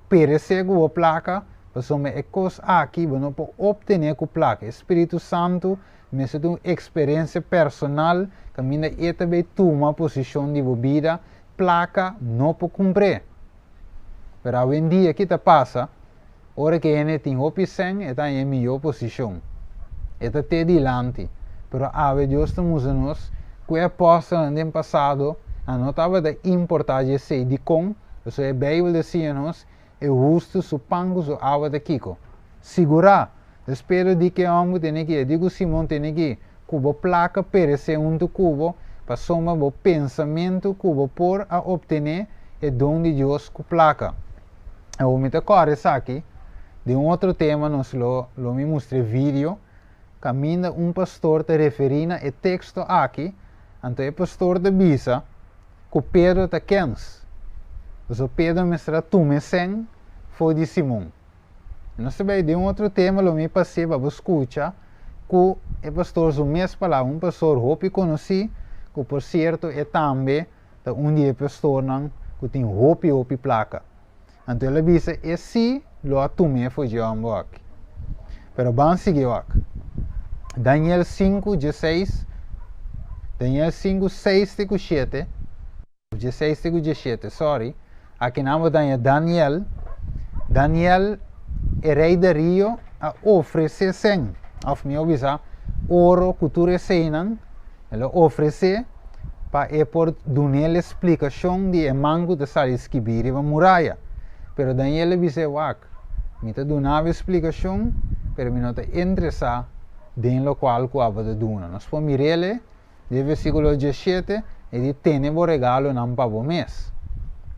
Peresé ku bo plaka, Pasobra e kos aki bo no por optené ku plaka. E Spiritu Santu mester ta un eksperensia personal kaminda e ta bay tuma posishon di bo bida, plaka no por kumpr'é. Pero awendia ki ta pasa? Ora ku e hende tin hopi sèn e ta haña e mihó posishon. E ta te dilanti. Pero awe Dios ta mustra nos ku e apòstelnan den pasado a no tabata importá dje esei. Dikon? Pasobra e Beibel ta siña nos e hustu su pan ku su awa ta kiko? Sigurá! Dus Pedro di ku e hòmber tene ki, e di ku Simon tene ki, ku bo plaka peresé huntu ku bo, pasobra bo pensamentu ku bo por a optené e don di Dios ku plaka. Awor mi ta kòrda esaki, den un otro tema nos lo lo mi mustra e video kaminda un pastor ta referí na e teksto aki, anto e pastor ta bisa ku Pedro ta kens. Pasobra Pedro mester a tuma e sèn for di Simon. Nos ta bai den un otro tema lo mi pas'é pa bo skucha ku e pastor su mes palabra, un pastor hopi konosí ku por sierto e tambe ta un di e pastornan ku tin hopi hopi plaka. Anto el a bisa e si lo a tum'é for dje hòmber aki. Pero ban sigui wak. Daniel 5, 16, Daniel 5, 6 te ku 7, 16 te ku 17, sorry, aki nan bo ta haña Daniel, Daniel e rei Dario a ofresé sèn, òf mihó bisa oro ku tur eseinan, El a ofresé pa e por dun'el e splikashon di e man ku ta sali skibí riba muraya. Pero Daniel a bis'é, Wak, mi ta duna bo e splikashon, pero mi no ta interesá den lokual ku abo ta duna. Nos por mir'el e den versíkulo 17, e di, Tene bo regalonan pa bo mes.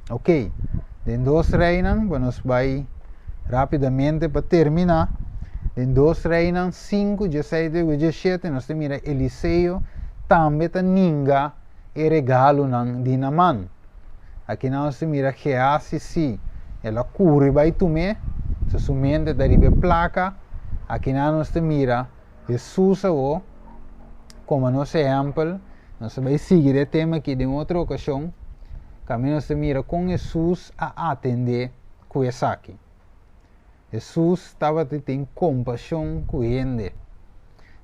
Oké, den Dos Reinan, bo nos bai rápidamente pa terminá. Den Dos Reinan 5, 16 te ku 17, nos ta mira Eliseo tambe ta ninga e regalonan di Naman. Akinan nos ta mira Gehazi sí, el a kuri bai tum'é, so su mente ta riba e plaka. Akinan nos ta mira Hesus awor komo nos ehèmpel. Nos ta bai sigui e tema aki den otro okashon, kaminda nos ta mira kon Hesus a atendé ku esaki. Hesus tabata tin kompashon ku hende.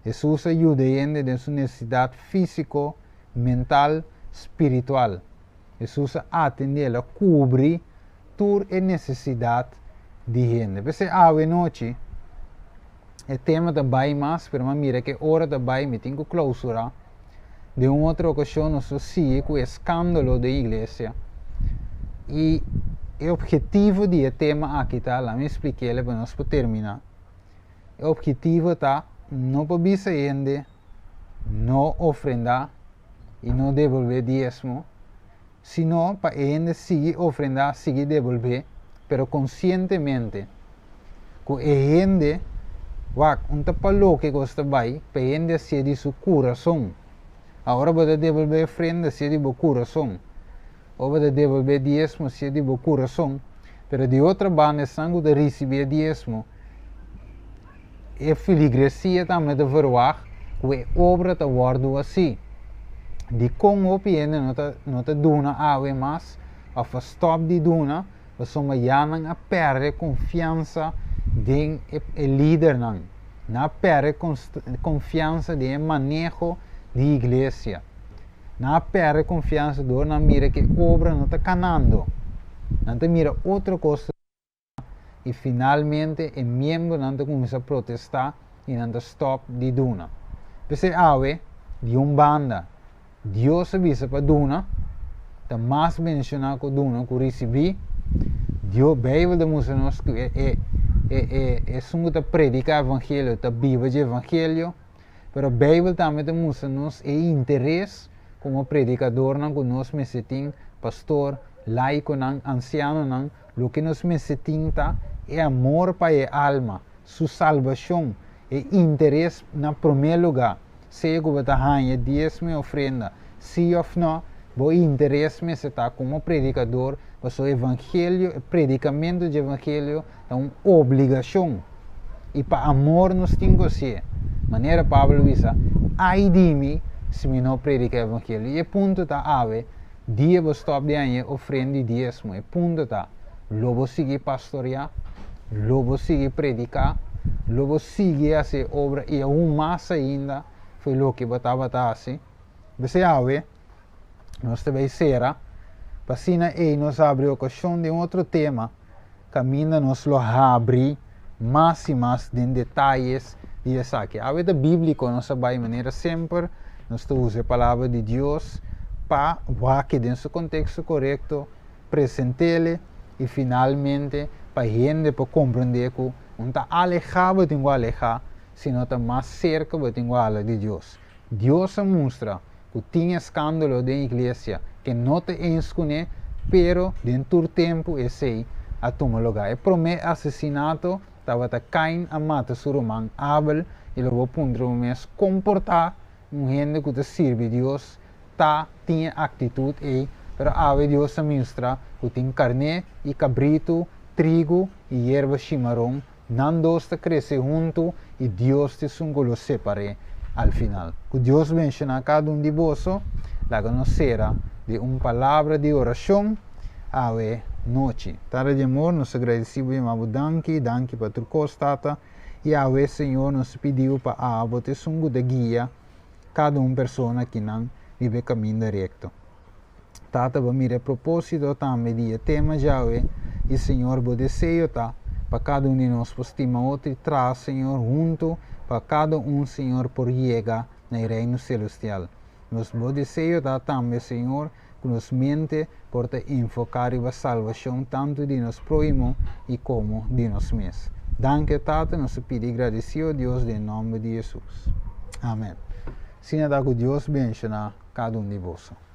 Hesus a yuda hende den su nesesidat físiko, mental, spiritual. Hesus a atendé, el a kubri tur e nesesidat di hende. P'esei awe nochi e tema ta bai mas, pero mi a mira ku e ora ta bai, mi tin ku klousurá. Den un otro okashon nos lo sigui ku e skándalo den iglesia. I e ophetivo di e tema aki ta, laat mi splik'el pa nos por terminá. E ophetivo ta no pa bisa hende no ofrendá i no debolbé diesmo, sino pa e hende sigui ofrendá, sigui debolbé, pero konsientemente ku e hende, wak, un ta pa loke kos ta bai, pa e hende hasié di su kurason. Awor bo ta debolbé ofrenda hasié di bo kurason, o bo ta debolbé diesmo hasié di bo kurason, pero di otro banda esnan ku ta risibí e diesmo, E filigresia tambe ta verwagt ku e obra ta wòrdu hasí. Dikon hopi hende no ta no ta duna awe mas òf a stòp di duna? Pasobra ya nan a pèrdè konfiansa den e e lidernan. Nan a pèrdè konfiansa den e maneho di iglesia. Nan a pèrdè konfiansa dor nan mira ku e obra no ta kanando. Nan ta mira otro kos. i finalmente e miembronan ta kuminsá protestá i nan ta stòp di duna. P'esei awe, di un banda, Dios a bisa pa duna, ta mas bendishoná ku duna ku risibí. Dios, Beibel ta mustra nos ku e e e e esun ku ta prediká evangelio ta biba dje evangelio, pero Beibel tambe ta mustra nos e interes komo predikadornan ku nos mester tin, pastor, laikonan, ansianonan, Loke nos mester tin ta e amor pa e alma, su salbashon, e interes na promé lugá. Sea ku bo ta haña diesmo i ofrenda, sí òf nò, bo interes mester ta komo predikador, pasobra evangelio, e predikamentu dje evangelio ta un obligashon. I pa amor nos tin ku hasié. Manera Pablo a bisa, Ai di mi si mi no prediká evangelio. I e punto ta awe, Dia bo stòp di haña e ofrenda di diesmo, e punto ta, lo bo sigui pastoriá? Lo bo sigui prediká, lo bo sigui hasi e obra i aun mas ainda for loke bo tabata hasi. P'esei awe nos ta bai sera pa asina ei nos habri okashon den otro tema kaminda nos lo habri mas i mas den detayes di esaki. Awe ta bíbliko, nos a bai manera semper, nos ta usa e palabra di Dios pa wak den su konteksto korekto, present'ele i finalmente pa hende por komprendé ku no ta alehá bo tin ku alehá, sino ta mas serka bo tin ku hala di Dios. Dios a mustra ku tin eskándalo den iglesia ke no ta eens kuné, pero den tur tempu esei a tuma lugá. E promé asesinato tabata Kain a mata su ruman Abel i lo bo puntra bo mes kon por ta un hende ku ta sirbi Dios ta tin e aktitut ei, pero awe Dios a mustra ku tin karné i kabritu, trigu i yerba shimaron Nan dos ta krese huntu i Dios ta esun ku lo separ'é al final. Ku Dios benshoná kada un di boso. Laga nos sera di un palabra di orashon awe nochi. Tata di amor, nos ta gradisí bo yama bo danki, danki pa tur kos, Tata. I awe, Señor, nos ta pidi bo pa abo ta esun ku ta guia kada un persona kinan riba e kaminda rekto. Tata bo mira e propósito tambe di e tema djawe i Señor bo deseo ta pa kada un di nos por stima otro i traha Señor huntu pa kada un Señor por yega na e reino celestial. Nos bo deseo ta tambe Señor ku nos mente por ta enfoká riba salbashon tantu di nos próhimo i komo di nos mes. Danki o Tata nos ta pidi i gradisí o Dios den nòmber di Hesus. Amen. Asina ta ku Dios benshoná kada un di boso.